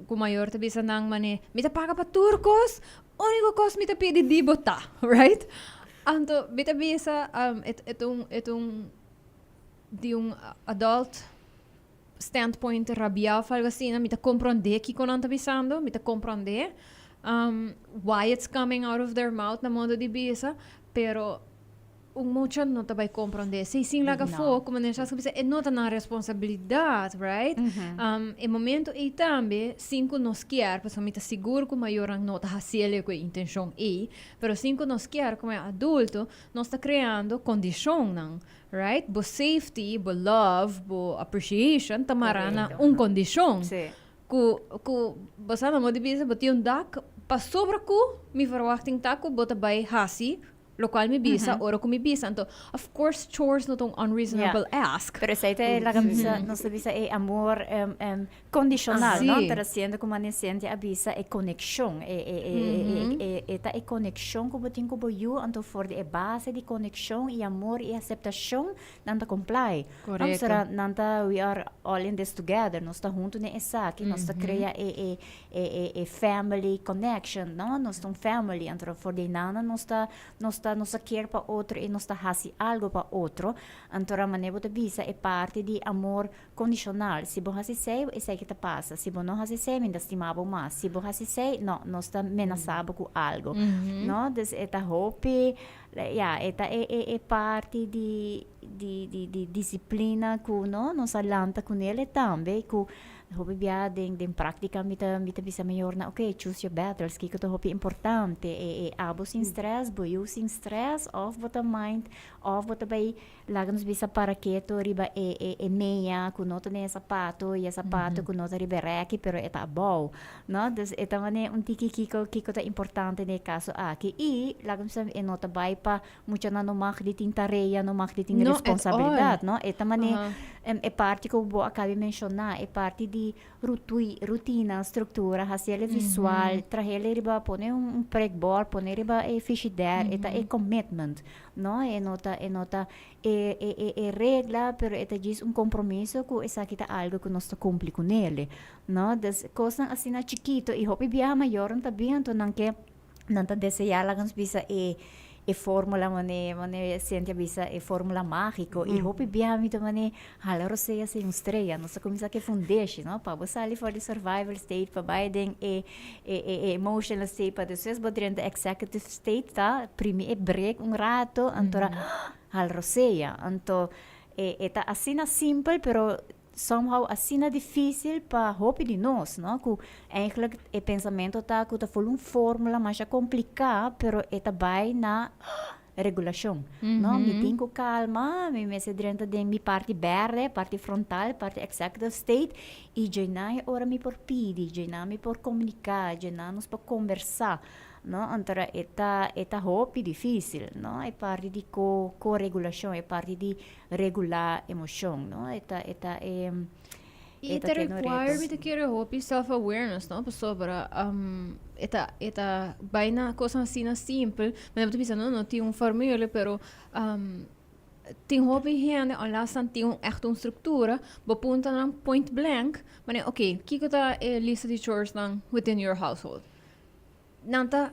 cu mayor ta bisa nan mane, "Mi ta paga pa tur cos, unico cos mi ta pidi di bo ta," right? Anto mi ta bisa e ta un di un adult standpoint rabia of algo asina, mi ta comprende kico nan ta bisando, mi ta comprende why it's coming out of their mouth na modo di bisa, pero Un mucha no ta bai comprende esey sin laga afo, como manera Shaska bisa, e no ta nan responsabilidad, right? E momento ey tambe, sin cu nos kier, pasobra mi ta sigur cu mayornan no ta haciele cu e intencion ey, pero sin cu nos kier como e adulto, nos ta creando condicionnan, right? Bo safety, bo love, bo appreciation ta mara na un condicion. Cu, cu, bo sa, na modo di bisa, bo tin un dak pasobra cu mi verwachting ta cu bo ta bai haci Locual mi bisa ora cu mi bisa. Anto, of course chores no ta un unreasonable ask. Pero esey ta e laga bisa, nos ta bisa e amor condicional, no? Pero siendo cu mane Cynthia a bisa e conexion, e e e e e ta e conexion cu bo tin cu bo yu, anto for di e base di conexion y amor y aceptacion nan ta comply. Correcto. Pasobra nan ta we are all in this together, nos ta hunto den esaki, nos ta crea e e e e e family connection no nos ta un family anto for di nana nos ta nos ta nos ta kier pa otro y nos ta haci algo pa otro anto ra manera bo ta bisa e parti di amor condicional si bo haci esey esey ke ta pasa si bo no haci esey mi ta stima bo mas si bo haci esey no nos ta menasa bo cu algo no dus e ta hopi ya e ta e e e parti di di di di disciplina cu no nos a lanta cunele tambe cu Hopi bia den den práktika mi ta mi ta bisa mayornan ok choose your battles kiko ta hopi importante e e abo sin stress bo yu sin stress òf bo ta mind òf bo ta bai laga nos bisa para keto riba e e e meña ku no ta den e sapato i e sapato ku no ta riba e rèki pero e ta abou no dus e ta manera un tiki kiko kiko ta importante den e kaso aki i laga nos bisa e no ta bai pa Muchanan no mag di tin tarea, no mag di tin No, at responsabilidad, all. no? E ta mane Aha. e parti ku bo a kabi menshoná, e parti di rutui, rutina, struktura, hasiel visual, trahel riba, pone un prikbord, pone riba e fishidèr, e ta e commitment, no? E no ta, e no ta e e e e regla, pero e ta djis un kompromiso ku esaki ta algu ku nos ta kumpli kunele, no? Dus kosnan asina chikito i hopi biaha mayornan ta bin anto nan ke Nan ta deseá laga nos bisa e e fórmula mane mane Cynthia bisa e fórmula mágiko i hopi bia mi ta mane hala rosea sin un strea. Nos ta kuminsá ku e fundeshi no pa bo sali for di survival state pa bai den e e e emotional state pa despues bo drenta executive state ta primi e break un rato anto hala rosea. Anto e e ta asina simpel pero Somehow asina dificil pa hopi di nos, no? Cu eigenlijk e pensamento ta cu ta full un formula masha complica, pero e ta bay na regulacion, no? Mi tin cu calma, mi mester drenta den mi parti berde, parti frontal, parti executive state, y djena e ora mi por pidi, djena mi por comunica, djena nos por conversa, no? Anto e ta, e ta hopi dificil, no? E parti di co, co-regulacion, e parti di regulá emoshon, no? E ta, e ta e, I e e ta ta tene un require, reto. mi ta kere hopi self-awareness, no? Pasobra e ta, e ta bai na kosnan asina simpel. Manera bo ta bisa, no, no tin un formule, pero tin hopi hende, unless nan tin un ègt un struktura, bo punta nan point blank, manera, oké, kiko ta e lista di choresnan within your household? Nan ta,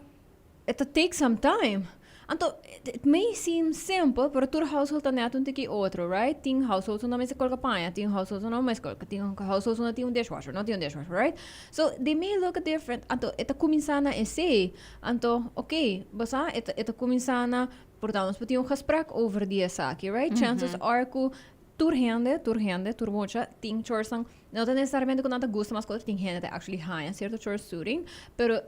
e ta take some time. Anto, it may seem simple, pero tur household ta net un tiki otro, right? Tin households unda mester colga paña, tin households unda no mester colga, tin households unda tin un dishwasher, no tin un dishwasher, right? So, they may look different. Anto, e ta cuminsa na esey. Anto, ok, bo sa, e ta, e ta cuminsa na, por ta nos por tin un gesprek over di esaki, right? Chances are cu tur hende, tur hende, tur mucha tin choresnan, no ta necesariamente cu nan ta gusta mas cu otro, tin hende ta actually haña cierto chores suiting, pero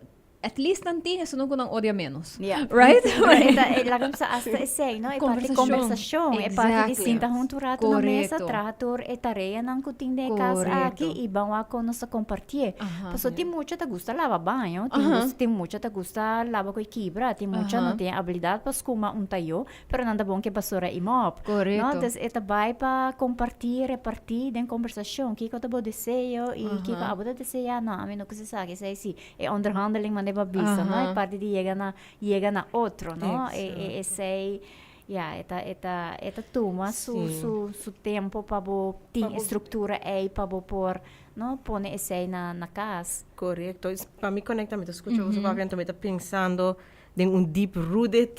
at least nan tin esun cu nan odia menos. Ja. Right? Pero e ta, e laga mi sa hasta esey, no? E parti Conversacion. conversacion, e parti di Exactly. sinta hunto un rato na mesa, Correcto. traha tur e tareanan cu tin den e cas aki Correcto. y ban wak con nos ta compartié. Aha. Pasobra tin mucha ta gusta laba baño, tin Aha. gus tin mucha ta gusta laba cu e kibra, tin mucha no Aha. tin e abilidad pa scuma un tayo, Pero nan ta bon ke basura i mòp. Korekto. No? Dus e ta bai pa kompartí, repartí den kombersashon. Kiko ta bo deseo i kiko abo ta deseá? No, ami no kusa sa esei si. E onderhandeling manera bo a bisa, no? E parti di yega na yega na otro, no? E e esei, ya, e ta e ta e ta tuma su su su tempo pa bo tin e struktura ei pa bo por, no, pone esei na na kas. Korekto. Pa mi konekta mi ta skucha boso papia anto mi ta pensando den un deep rooted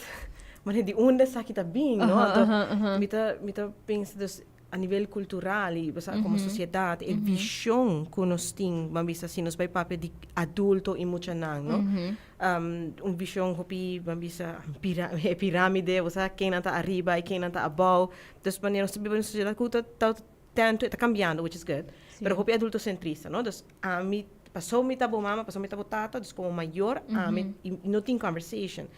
manera di unda esaki ta bin, no? Anto mi ta mi ta pensa dus. A nivel cultural y como sociedad, e vision cu nos tin, ban bisa si nos bay papia di adulto y muchanan, no? Un vision hopi, ban bisa, e piramide, bo sa, kennan ta ariba y kennan ta abao. Dus manera nos ta biba den un sociedad cu ta ta tanto, e ta cambiando, which is good, pero hopi adultocentrista, no? Dus ami, paso mi ta bo mama, paso mi ta bo tata, dus como mayor ami, y no tin conversation.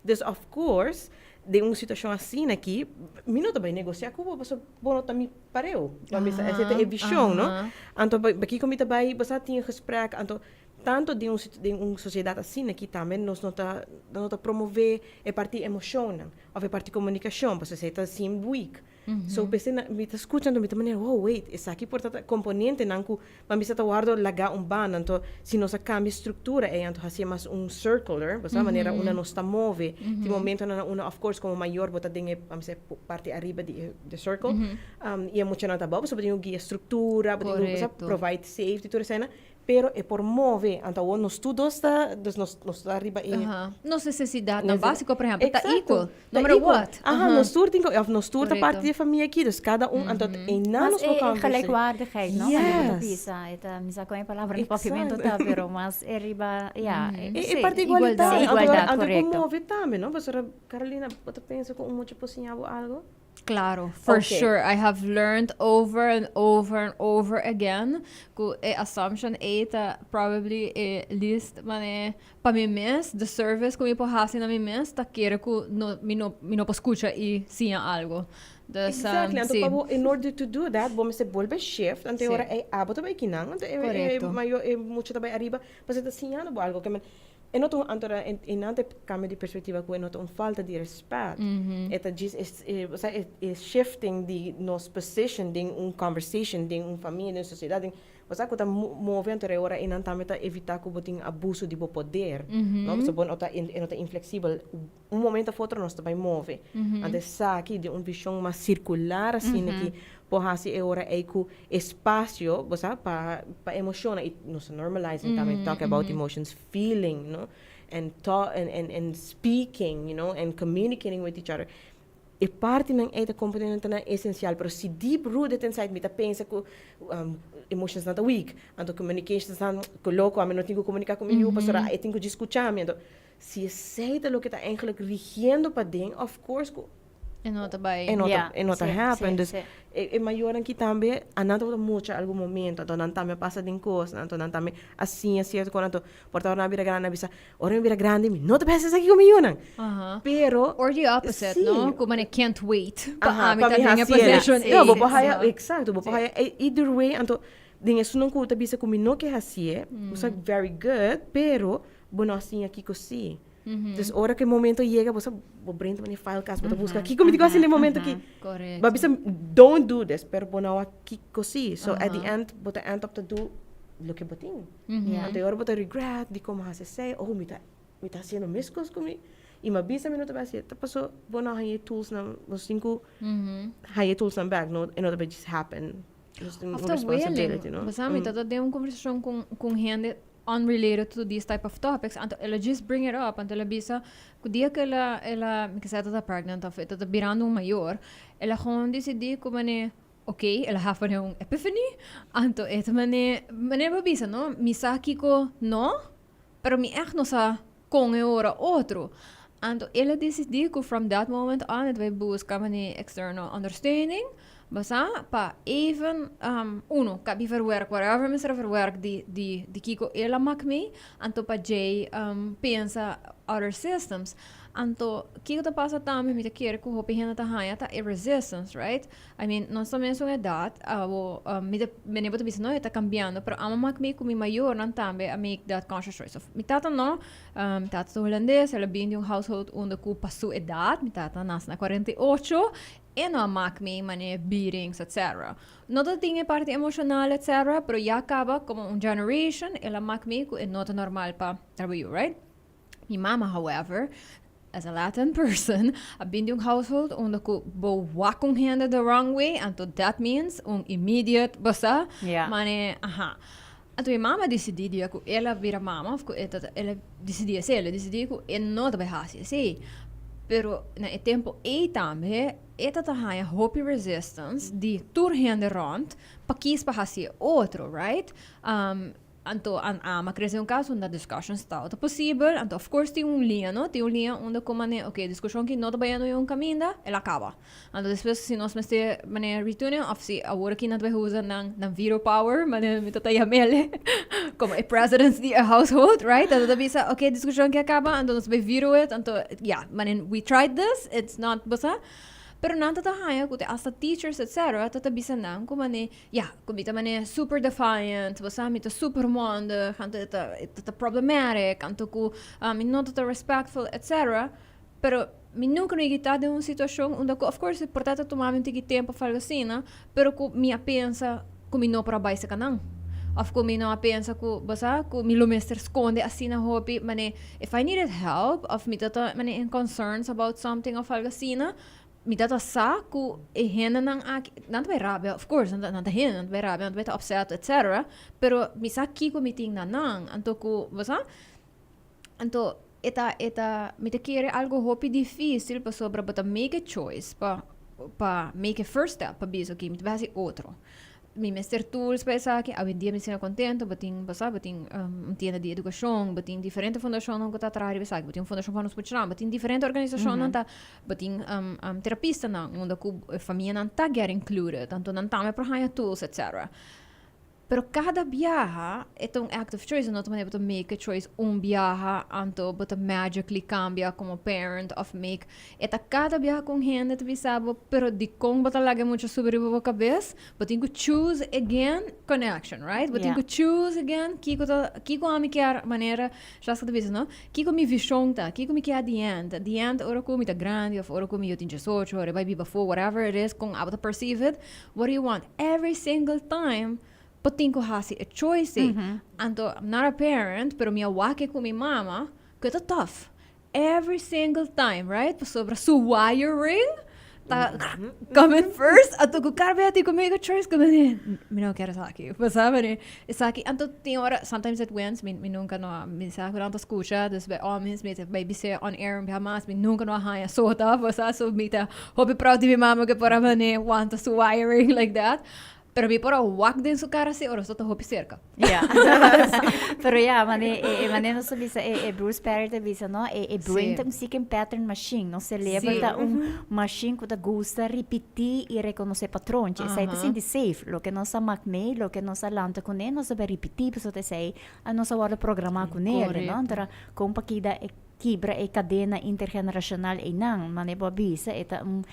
Dus of course, den un situacion asina aki, mi no ta bay negocia cu bo pasobra bo no ta mi pareu. Bo a bisa, esei ta e vision, no? Anto pakiko mi ta bay, bo sa, tin e gesprek, anto tanto den un den un sociedad asina aki tambe nos no ta no ta promove e parti emocionnan of e parti comunicacion, pasobra esei ta seem weak. So p'esei na mi ta skucha anto mi ta manera, wow, wait, esaki por ta komponentenan ku ban bisa ta wòrdu lagá un banda. Anto si nos a kambia struktura ei anto hasié mas un circular, bo sa, manera unda nos ta move. Tin momentonan na unda of course komo mayor bo ta den e, ban bisa, e parti ariba di e di e circle, i e muchanan ta abou, pasobra bo tin ku guia struktura, bo tin ku, bo sa, provide safety, tur eseinan. Pero e por move. Anto awor nos tur dos ta, dus nos, nos ta riba e. Aha. Nos necesidadnan básico, por ehempel, ta equal. No matter what. Aha, nos tur tin ku, of nos tur ta parti di e famia aki, dus kada un, anto einan nos por Mas e gelijkwaardigheid, no? Yes. Bo ta bisa, e ta, mi sa kon e palabra na papiamento ta, pero mas e riba, ya. E parti igualitario. Igualdad, korekto. Anto e por move tambe, no? Pasobra, Carolina, bo ta pensa ku un mucha por siña bo algo? Claro, for sure. I have learned over and over and over again ku e assumption ei ta probably e least mane pa mi mes, the service ku mi por hasi na mi mes ta kere ku no mi no mi no por skucha i siña algo. Dus Exactly, anto pa bo in order to do that bo mester bolbe shift, anto e ora ei abo ta bai kinan, anto e mayor e mucha ta bai ariba pasobra e ta siñando bo algo. E no ta un anto e e nan ta cambia di perspectiva cu e no ta un falta di respet. E ta djis e osea e e shifting di nos position den un conversation, den un famia, den un sociedad, den osea cu ta move anto e ora einan tambe ta evita cu bo tin abuso di bo poder, no, pasobra bo no ta e no ta inflexibel. Un momento of otro nos ta bay move. Anto esaki di un vision mas circular asina ki por haci e ora ey cu espacio, bo sa, pa pa emocionnan y nos ta normalizing tambe talk about emotions, feeling, no, and talk and and and speaking, you know, and communicating with each other. E partinan ey ta componentenan esencial, pero si deep rooted inside mi ta pensa cu emotions nan ta weak, anto communications nan cu loco ami no tin cu comunica cu mi yu pasobra e tin cu djis scucha mi, anto Si esei ta loke ta eigenlijk rigiendo paden, of course ku E no ta bai. E no ta, e no ta happen. Dus e e mayornan ki tambe a nan tabata mucha algun momento, anto nan tambe a pasa den kosnan, anto nan tambe a siña sierto kos, anto por ta ora nan a bira grandi nan a bisa, ora mi bira grandi mi no ta bai hasi esaki ku mi yunan. Pero Or the opposite, no? Ku manera can't wait pa ami ta den e position ei. No, bo por haya, exacto, bo por haya either way, anto den esunnan ku ta bisa ku mi no ke hasié, bo sa very good, pero Bo no a siña kiko si. Dus ora ku e momento yega bo sa bo brain ta manda e file kas bo ta buska kiko mi tin ku hasi na e momento aki. Bo a bisa don't do this pero bo no a wak kiko si. So at the end bo ta end up ta do loke bo tin. Anto e ora bo ta regret dikon bo hasi esei oh mi ta mi ta hasiendo meskos ku mi i mi a bisa mi no ta bai hasi ta paso bo no a haña e toolsnan bo tin ku haña e toolsnan bek no e no ta bai just happen. Nos tin un Of ta willing. responsibility no. Bo sa mi ta ta den un konversashon ku un hende unrelated to these type of topics, anto el a just bring it up, anto el a bisa cu dia cu el a, el a, mi kisa e ta ta pregnant of e ta ta birando un mayor, el a gewoon dicidi cu mane, ok, el a haf mane un epiphany, anto e ta mane, mane bo bisa no, mi sa kico no, pero mi echt no sa con e ora otro. Anto el a dicidi cu from that moment on e ta bay busca mane external understanding, Basa pa even uno ka bi verwerk whatever mester a verwerk di di di kiko el a mak mi anto pa djei pensa other systems anto kiko ta pasa tambe mi ta kere ku hopi hende ta haña ta e resistance, right? I mean nos ta mesun edat abo mi ta mene bo ta bisa no e ta kambiando pero amo mak mi ku mi mayornan tambe a make that conscious choice of mi tata no mi tata ta hulandes el a bin di un household unda ku pa su edat mi tata a nase na 48. E no a mak mi manera beatings etc. No ta tin e parti emocional etc. Pero ya caba como un generation el a mak mi cu e no ta normal pa traha yu, right? Mi mama however, as a Latin person, a bin di un household unda cu bo wak un hende the wrong way anto that means un immediate bo sa mane aha. Anto mi mama a dicidi dia cu el a bira mama of cu e ta el a dicidi esey, el a dicidi cu e no ta bay haci esey. Pero na e tempo ei tambe e ta haña hopi resistance di tur hende rond pa kies pa hasi otro, right? Anto ami a crece den un cas unda discussions ta posibel, anto of course tin un liña, no? Tin un liña unda cu mane, ok, discusion aki no ta bayendo un caminda, el a caba. Anto despues si nos mester mane retune of si awor aki nan ta bay usa nan veto power, mane mi ta ta yam'ele como e president di e household, right? Anto ta bisa, ok, discusion aki a caba, anto nos bay veto it, anto yeah, mane we tried this, it's not, bo sa? Pero nan ta ta haña cu te hasta teachers etc. Ta ta bisa nan cu mane, ja, cu mi ta mane super defiant, bo sa, mi ta super mondig, anto e ta problematic, anto cu mi no ta respectful, etc. Pero mi nunca no ta den un situacion unda cu, of course, por ta tuma un tiki tempo of algo asina, pero cu mi a pensa cu mi no por a bay cerca nan. Of cu mi no a pensa cu, bo sa, cu mi lo mester sconde asina hopi, mane, if I needed help, of mi ta mane in concerns about something of algo asina, mi ta sa cu e hendenan aki, nan ta bay rabia, of course, nan ta hende, nan ta bay rabia, nan ta bay ta upset, etc. Pero mi sa kico mi tin na nan, anto cu, bo sa, anto e ta mi ta kere algo hopi dificil pasobra bo ta make a choice pa make a first step pa bisa, ok, mi ta bay haci otro. Mi mester tools pa esaki. Awendia mi asina contento, bo tin, bo sa, bo tin un tienda di educacion, bo tin diferente fundacionnan cu ta traha riba esaki, bo tin un fundacion pa nos muchanan, bo tin diferente organisacionnan ta, bo tin terapistanan unda cu famianan ta get included, anto nan tambe por haña tools, etc. Pero cada biaha e ta un act of choice, no ta manera bo ta make a choice un biaha, anto bo ta magically cambia como parent of make. E ta cada biaha cu un hende ta bisa bo, pero di con bo ta laga mucha subi riba bo cabes, bo tin cu choose again connection, right? Bo tin cu choose again kico ta, kico ami kier, manera Shaska ta bisa, no? Kico mi vision ta, kico mi kier at the end. At the end, ora cu mi ta grandi of ora cu mi yo tin 18, ora bay biba afo, whatever it is, con abo ta perceive it, what do you want? Every single time, bo tin cu haci e choice. Anto, I'm not a parent, pero mi a wak cu mi mama, cu ta tough. Every single time, right? Pasobra su wiring ta coming first. Anto cu cada vez cu make a choice, cu mi no kier esaki. Bo sabi, esaki. Anto tin ora, sometimes it wins, mi nunca no, mi sa cu nan ta scucha, dus bij almens, mi ta bay bisa on air un biaha mas, mi nunca no a haña sota, bo sa, so mi ta hopi proud di mi mama cu por a mane wanta su wiring like that. Pero mi por a wak den su cara si ora so ta hopi cerca. Ja. Pero ja, mane, e mane nos bisa e Bruce Perry ta bisa, no? E brain ta un seeking pattern machine. Nos cerebro ta un machine cu ta gusta ripiti y reconoce patrontje. Esey ta sinti safe. Loke nos a mak mee, loke nos a lanta cune, nos ta bay ripiti, pasobra esey a nos a wordo programa cune, no? Anto con pa kida e kibra e cadena intergeneracional einan, mane bo a bisa, e ta un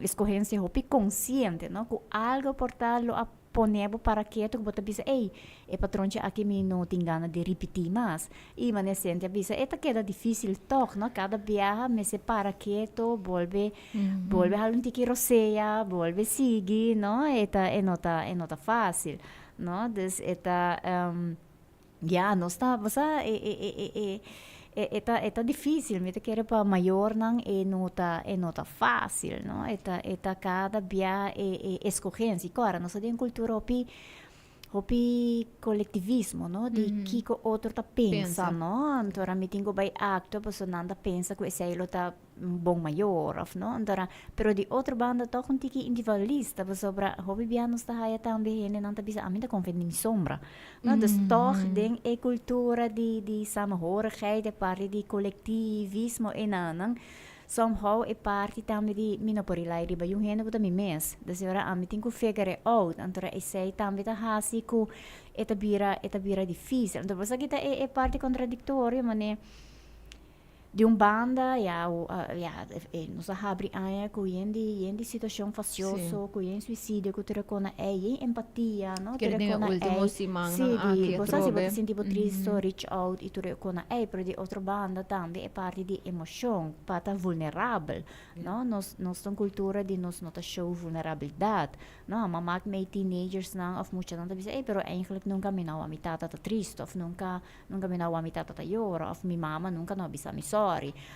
escogencia hopi consciente, no? Cu algo por ta lo a pone bo para keto cu bo ta bisa, "Ey, e patrontje aki mi no tin gana di ripiti mas." Y mane Cynthia bisa, e ta keda dificil toch, no? Cada biaha mester para keto, bolbe hala un tiki rosea, bolbe sigui, no? E no ta facil, no? Dus e ta, ja, nos ta, bo sa, e ta dificil, mi ta kere pa mayornan e no ta facil, no? E ta cada bia e escogencia. Y awor, nos tin cultura hopi hopi colectivismo, no? Di kico otro ta pensa, Pensa. No? Anto mi tin cu bay actua, paso nan ta pensa cu esey lo ta un bon mayor, of no? Anto, pero di otro banda toch un tiki individualista, pasobra hopi bia nos ta haya tambe hende nan ta bisa, "Ami ta confia den mi sombra." No, dus toch den e cultura di samenhorigheid, e parti di colectivismo e nan, somehow e parti tambe di mi no por rely riba un hende cu ta mi mes. Dus ora ami tin cu figure it out. Anto esey tambe ta hasi cu e ta bira dificil. Anto bo kita e parti contradictorio, mane di un banda, ja, ja, nos a habri aña cu yen di situacion fastioso, cu yen suicidio, cu tur cona ey, yen empatia, no? Kere Tur den cona ultimo ey. siman Si, nan di, aki bo sa si bo atrobe. ta sinti bo tristo, reach out y tur cona ey, pero di otro banda tambe e parti di emocion, pa ta vulnerabel, no? Nos ta un cultura di nos no ta show vulnerabilidad, no? Ma mak mee teenagers nan of mucha nan ta bisa, "Ey, pero eigenlijk nunca mi no mi tata ta tristo," of "Nunca mi no mi tata ta yora," of "Mi mama nunca no bisa mi sorry,"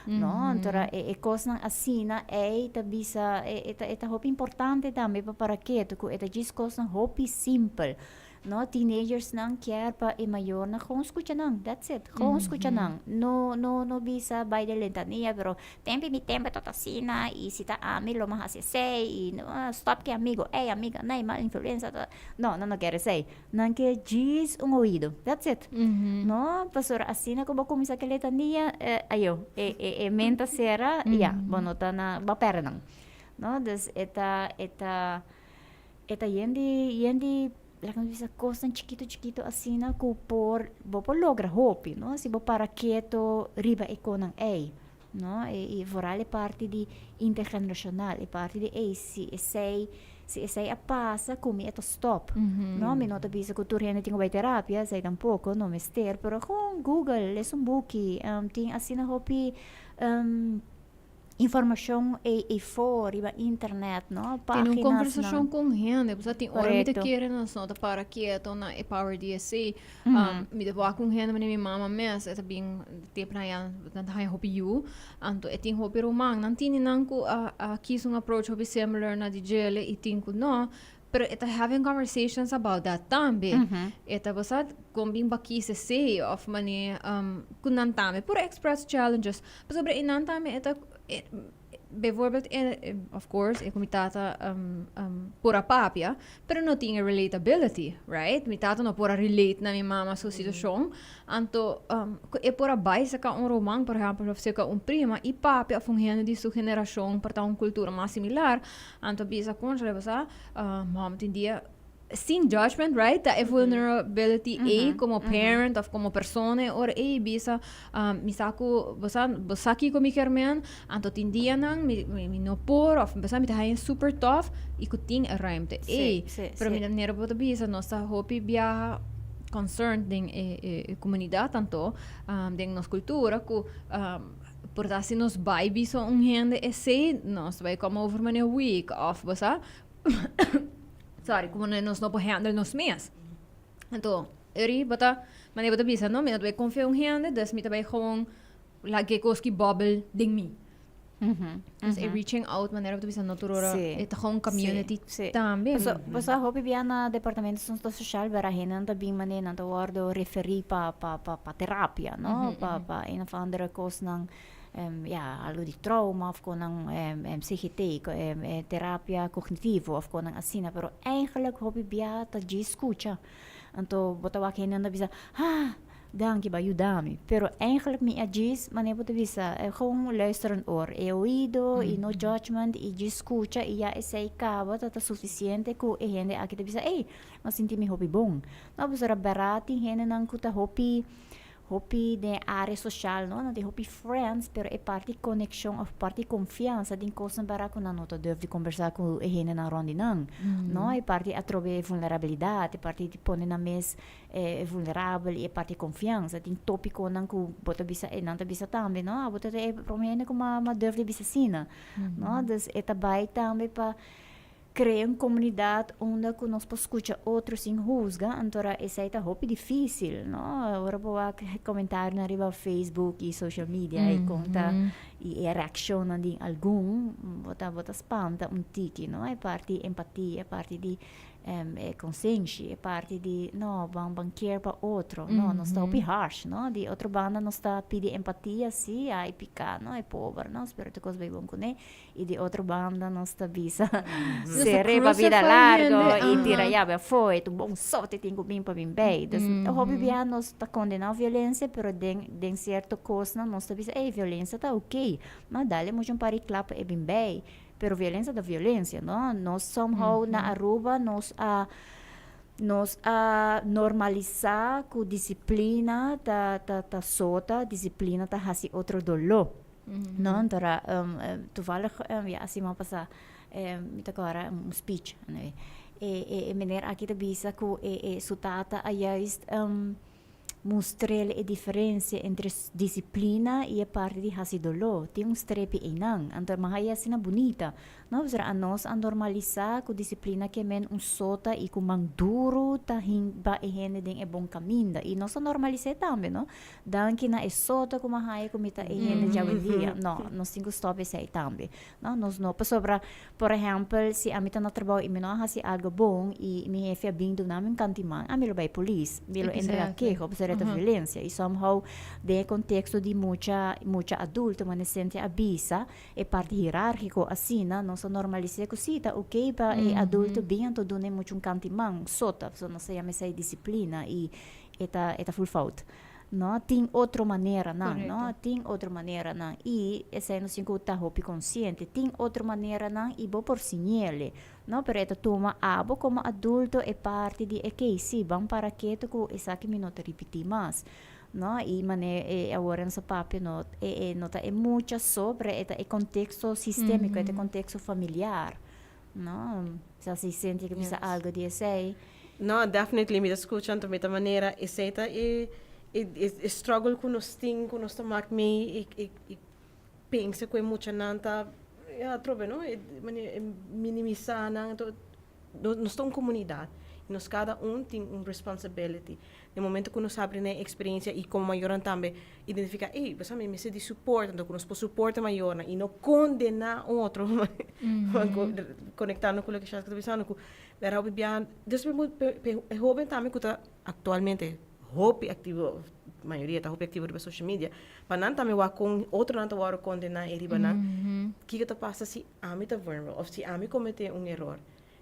no? Anto e cosnan asina ey ta bisa e ta hopi importante tambe pa para keto cu e ta djis cosnan hopi simpel. No, teenagers nan kier pa e mayornan gewoon scucha nan, that's it, gewoon scucha nan. No, no, no bisa bay den lentania, pero tempo mi tempo ta asina y si ta ami lo mi haci esey y no, stop cu e amigo ey, amiga ney, mal influencia, ta. No, nan no kier esey. Nan kier djis un oido, that's it. No, pasobra asina cu bo cuminsa cu e letania, ayo, e, e, e mente a cera, ya, bo no ta na, bo a perde nan. No, dus e ta, e ta, e ta yen di, yen di, laga nos bisa cosnan chikito chikito asina cu por, bo por logra hopi, no, si bo para keto riba e conan ey, no, e, y vooral e parti di intergeneracional, e parti di ey, si esey, si esey a pasa cu mi e ta stop, no, mi no ta bisa cu tur hende tin cu bay terapia, esey tampoco, no mester, pero gewoon google, les un buki, tin asina hopi informacion ey eyfor riba internet, no? Tin un Páginas conversacion nan. con hende, pasobra tin ora mi ta Correcto. kere nos no ta para keto na e power di esey. Mi ta wak un hende manera mi mama mes, e ta bin tep na ya, nan ta haya hopi yu, anto e tin hopi ruman, nan tini nan cu a kies un approach hopi similar na di djele y tin cu no, pero e ta having conversations about that tambe. E ta bo sa con bin bo a kies esey of mane cu nan tambe por express challenges, pasobra e nan tambe e ta bijvoorbeeld e of course e cu mi tata por a papia, pero no tin e relatability, right? Mi tata no por a relate na mi mama su situacion, anto cu e por a bay saca un ruman por ehempel of saca un prima y papia of un hende di su generacion por ta un cultura mas similar, anto bisa conchale bo sa mama tin dia sin judgment, right? Ta e vulnerability ei como parent of como persona e ora ei bisa mi sa cu bo sa bo sa kico mi kier men, anto tin dianan mi mi no por of bo sa mi ta haña super tough y cu tin e ruimte ei. Pero mi manera bo ta bisa nos ta hopi biaha concerned den e e comunidad anto den nos cultura cu por ta si nos bay bisa un hende esey nos ta bay come over manera weak of bo sa sorry, como nos no por handle nos mes. Anto, eri bo ta, manera bo ta bisa, no, mi no ta bay confia un hende, dus mi ta bay gewoon laga e cos ki bubble den mi. Dus e reaching out, manera bo ta bisa, no tur ora, e ta gewoon community tambe. Paso, paso hopi bia na departamento asunto social, bera hendenan ta bin manera nan ta wordo referi pa, pa, pa, pa terapia, no? Pa, pa een of andere cosnan. Ya, algo di trauma of con nan CGT, terapia cognitivo of con nan asina, pero eigenlijk hopi bia ta djis scucha. Anto bo ta wak hende nan ta bisa, ha, danki bo a yuda mi. Pero eigenlijk mi a djis, manera bo ta bisa, gewoon luisterend oor, e oido y no judgment y djis scucha y ya esey caba ta ta suficiente cu e hende aki ta bisa, ey, mi a sinti mi hopi bon. No, pasobra bera tin hendenan cu ta hopi. Hopi den e area social no, nan tin hopi friends, pero e parti conexion of parti confiansa tin cosnan para cu nan no ta durf di conversa cu e hendenan rond di nan, no. E parti atrobe vulnerabilidad, e parti di pone nan mes vulnerabel y e parti confiansa. Tin topiconan cu bo ta bisa, e nan ta bisa tambe, no, abo ta e prome hende cu m'a durf di bisa asina, no. Dus e ta bay tambe pa Crea un comunidad unda cu nos por scucha otro sin huzga, antora esey ta hopi dificil, no? Ora bo wak comentarionan riba Facebook y social media y con ta y e reaccionnan di algun, bo ta bo ta spanta un tiki, no? E parti empatia, e parti di e consenshi, e parti di no, ban ban care pa otro, no, nos ta hopi harsh, no? Di otro banda nos ta pidi empatia, si, ay pica, no, e pober, no, spero tur cos bay bon cune. Y di otro banda nos ta bisa seré pa vida largo y tira yabe afó, e ta un bon sote tin cu bin pa bin bay. Dus hopi bia nos ta condena violencia pero den den cierto cosnan nos ta bisa ey violencia ta ok, ma dale mucho un par di klap pa e bin bay. Pero violencia ta violencia no, nos somehow na Aruba nos a nos a normalisa cu disciplina ta ta ta sota, disciplina ta haci otro doló. No, anto ra toevallig ya siman pasá mi ta kòrda un speech anyway e e meneer aki ta bisa ku e e su tata a juist. Mustr'el e diferencia entre disciplina y e parti di haci doló. Tin un strepi einan. Anto mi haya asina bunita. No, pasobra anos a normalisa cu disciplina ke men un sota y cu man duro ta hinba e hende den e bon caminda. Y nos a normalis'é tambe, no? Danki na e sota cu mi a haya cu mi ta e hende djawendia. No, nos tin cu stop esei tambe. No, nos no, pasobra, por ehèmpel, si ami ta na trabou i mi no a hasi algu bon i mi hefe a bin duna mi un kantiman, ami lo bai polis, mi lo entrega keho pasobra e ta violensia. I somehow den e konteksto di mucha mucha adulto manera Cynthia a bisa, e parti hierargiko asina, nos a normalis'é ku si ta oké pa e adulto bin anto duna e mucha un kantiman, un sota, pasobra nos ta yama esei disiplina i e ta e ta ful fout. No tin otro maneranan, no tin otro maneranan y esey nos tin cu ta hopi consciente. Tin otro maneranan y bo por siñele, no, pero e ta tuma abo como adulto e parti di ekey si, ban para keto cu esaki mi no ta ripiti mas, no, y mane e awor nos a papia no e e no ta e mucha so, pero e ta e contexto sistemico, e ta e contexto familiar, no, sa si Cynthia ke bisa algo di esey. No, definitely mi ta scucha anto mi ta manera esey ta e e struggle cu nos tin cu nos ta mak mee y y y pensa cu e muchanan ta ya atrobe no e manera e minimisa nan anto nos ta un comunidad y nos cada un tin un responsibility den momento cu nos habri na e experiencia y como mayornan tambe identifica ey bo sa mi mester di support anto cu nos por support e mayornan y no condena otro conectando cu loke Shasca ta bisando cu Pero hopi bia, dus e hoben tambe ku ta aktualmente hopi aktivo, mayoria ta hopi aktivo riba social media, pa nan tambe wak kon otronan ta wòrdu kondená ei riba nan, kiko ta pasa si ami ta vulnerable òf si ami kometé un eror.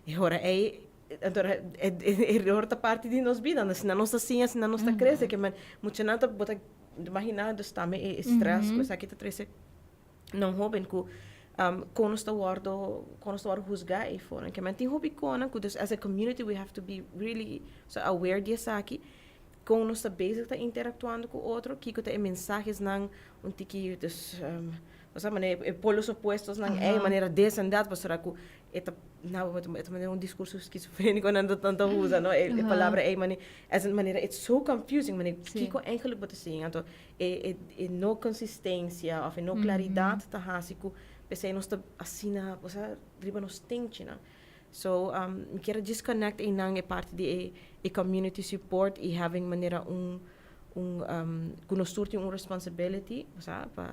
E ora ei, anto e eror ta parti di nos bida, asina nos ta siña, asina nos ta krese, ke men muchanan ta bo ta imaginá dus tambe e strès ku esaki ta trese. Na un hoben ku kon nos ta wòrdu kon nos ta wòrdu husgá eifor. Ke men tin hopi konan ku dus as a community we have to be really so aware di esaki kon nos ta bezig ta interaktuando ku otro kiko ta e mensahesnan un tiki dus osea manera e polos opuestosnan ei manera this and that pasobra ku e ta na e ta manera un discurso schizofrenico nan ta usa no e palabra ei mane es manera it's so confusing mane kiko eigenlijk bo ta siña anto E e no consistencia of e no claridad ta haci cu p'esey nos ta asina, osea, riba nos tenchinan. So, mi kier a just connect eynan e parti di e e community support y having manera un un cu nos tur tin un responsibility, osea, pa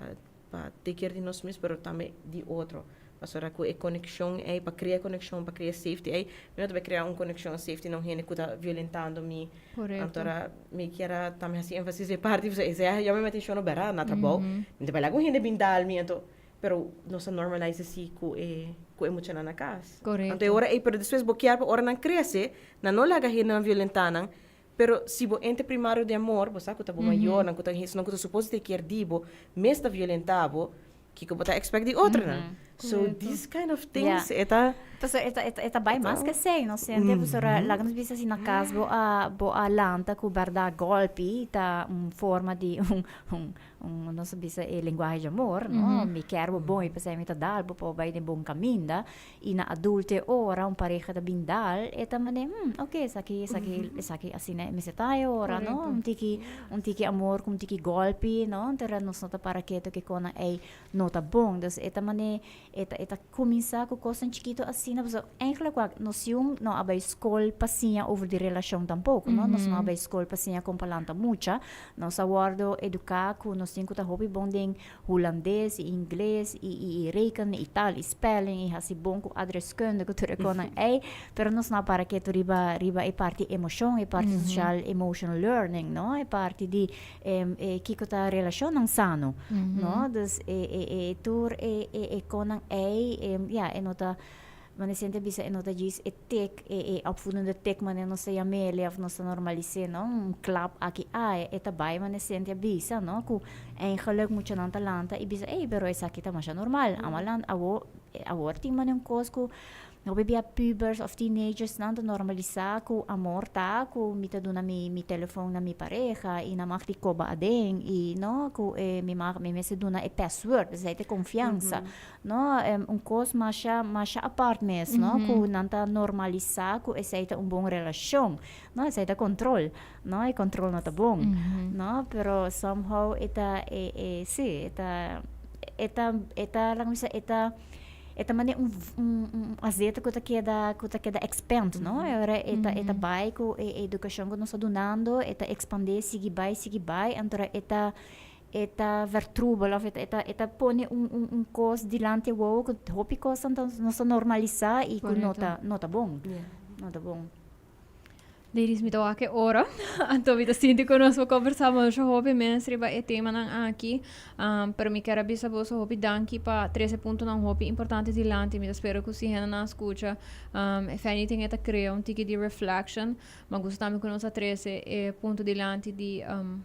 pa take care di nos mes pero tambe di otro. Pasobra ku e konekshon ei, pa krea konekshon, pa krea safety ei, mi no ta bai krea un konekshon safety na un hende ku ta violentando mi. Anto ora mi kier a tambe hasi énfasis e parti pasobra esei a yama mi atenshon no bèrdat na trabou. Mi ta bai laga un hende bin dal mi anto, pero nos a normalise si ku e ku e muchanan na kas. Anto e ora ei, pero despues bo kier pa ora nan krese, nan no laga hendenan violentá nan, pero si bo ente primario di amor, bo sa ku ta bo mayornan, ku ta esnan ku ta supos di kier di bo, mes ta violentá bo, Kiko bo ta expect di otronan? So these kind of things e ta. Pasobra e ta e ta bai mas ke esei no Cynthia pasobra laga nos bisa si na kas bo a bo a lanta ku bèrdat gòlpi ta un forma di un un un nos a bisa e lenguahe di amor no mi kier bo bon i p'esei mi ta dal bo pa bo bai den bon kaminda i na adulte ora un pareha ta bin dal e ta manera hmm oke esaki esaki esaki asina e mester ta e ora no un tiki un tiki amor ku un tiki gòlpi no entonces nos no ta para ketu ke konan ei no ta bon dus e ta manera e ta e ta kuminsá ku kosnan chikitu asina pasobra eigenlijk wak nos yun no a bai skol pa siña over di relashon tampoko no nos no a bai skol pa siña kon pa lanta mucha nos a wòrdu eduká ku nos tin ku ta hopi bon den Hulandes i ingles i i rekenen i tal i spelling i hasi bon ku adreskunde ku tur e konan ei pero nos no a para ketu riba riba e parti emoshon e parti social emotional learning no e parti di e kiko ta relashonnan sano no dus e e e tur e e e konan ei ya e no ta Mane siente bisa e no ta djis e tik, e e opvoedende tik mane nos ta yam'ele of nos ta normalis'é no, un klap aki aya, e ta bai mane siente a bisa no ku eigenlijk muchanan ta lanta i bisa ey pero esaki ta masha normal, amo a lanta awo awor tin mane un kos ku. Hopi bia pubers of teenagers nan ta normalisa cu amor ta cu mi ta duna mi telefon na mi pareha y nan mag di coba aden y no cu e mi mag mi mester duna e password esey ta e confiansa no un cos masha masha apart mes no cu nan ta normalisa cu esey ta un bon relacion no esey ta control no e control no ta bon no pero somehow e ta e e si e ta e ta e ta laga mi bisa e ta. E ta manera un un azeta ku ta keda ku ta keda expand, no? E ora e ta e ta bai ku e edukashon ku nos ta dunando, e ta ekspandé sigui bai sigui bai, anto e ta e ta vertroebel òf e ta e ta e ta pone un un un kos dilanti wowo ku hopi kosnan ta nos ta normalisá i ku no ta no ta bon, no ta bon. Ladies, mi ta wak e ora. Anto mi ta sinti ku nos por kombersá masha hopi mes riba e temanan aki. Pero mi kier a bisa boso hopi danki pa trese puntonan hopi importante dilanti. Mi ta spera ku si hendenan a skucha, if anything e ta krea un tiki di reflection. Mi a gusta tambe ku nos a trese e punto dilanti di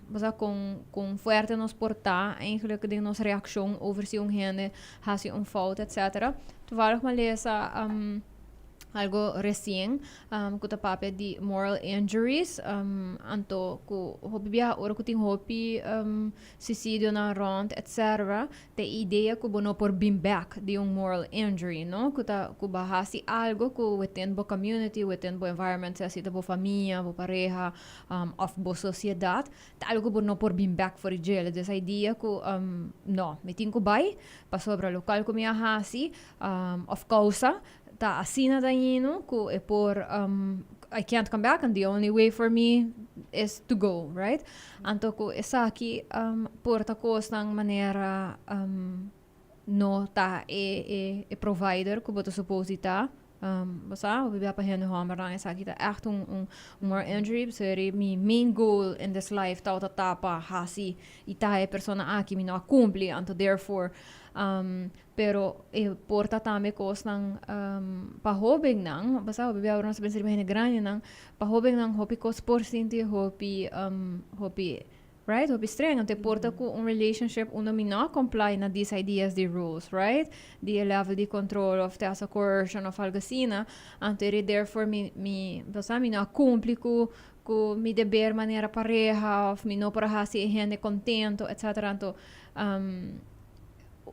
bo sa kon kon fuerte nos por ta eigenlijk den nos reakshon over si un hende hasi un fout etcetera. Toevallig mi a lesa algo resien ku ta papia di moral injuries anto ku hopi biaha ora ku tin hopi suicidionan rond etc ta e idea ku bo no por bin bek di un moral injury no ku ta ku bo a hasi algo ku within bo community within bo environment sea si ta bo famia bo pareha of bo sociedad ta algo ku bo no por bin bek for di djele dus e idea ku no mi tin ku bai pasobra lokual ku mi a hasi of kousa ta asina dañino ku e por I can't come back and the only way for me is to go, right? Anto ku esaki por ta kosnan manera no ta e e e provider ku bo ta suppose di ta. Bo sa, hopi bia pa hende hòmbernan esaki ta ègt un un moral injury. Pasobra mi main goal in this life tabata ta pa hasi i ta e persona aki mi no a kumpli anto therefore Pero e por ta tambe kosnan pa hóbennan, pasá hopi bia ora nos ta pensa riba hende grandinan, pa hóbennan hopi kos por sinti hopi hopi right hopi streng. Anto e por ta ku un relationship unda mi no a comply na these ideas di rules right, di e level di control of te hasa coercion of algo asina, anto e therefore mi mi pasá mi no a kumpli ku ku mi deber manera pareha of mi no por a hasi e hende kontento etcetera. Anto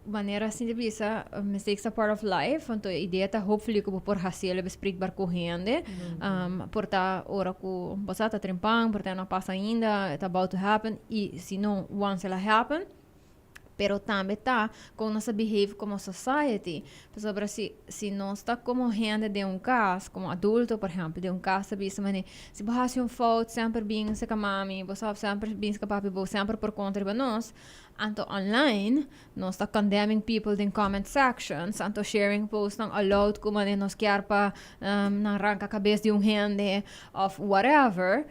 manera asina ta bisa, mistakes are part of life, anto e idea ta hopefully ku bo por hasi el bespreekbaar ku hende. Por ta ora ku bo sa ta trempan, por ta no a pasa ainda, e ta about to happen, i si no, once el a happen. Pero tambe ta kon nos ta behave komo society. Pasobra si si nos ta komo hende den un kas, komo adulto por ehempel, den un kas ta bisa manera, si bo hasi un fout semper bin seka mami, bo sa semper bin seka papi, bo semper por konta riba nos. Anto online nos ta condemning people den comment sections, anto sharing postnan aloud cu manera nos kier pa nan ranca cabes di un hende of whatever.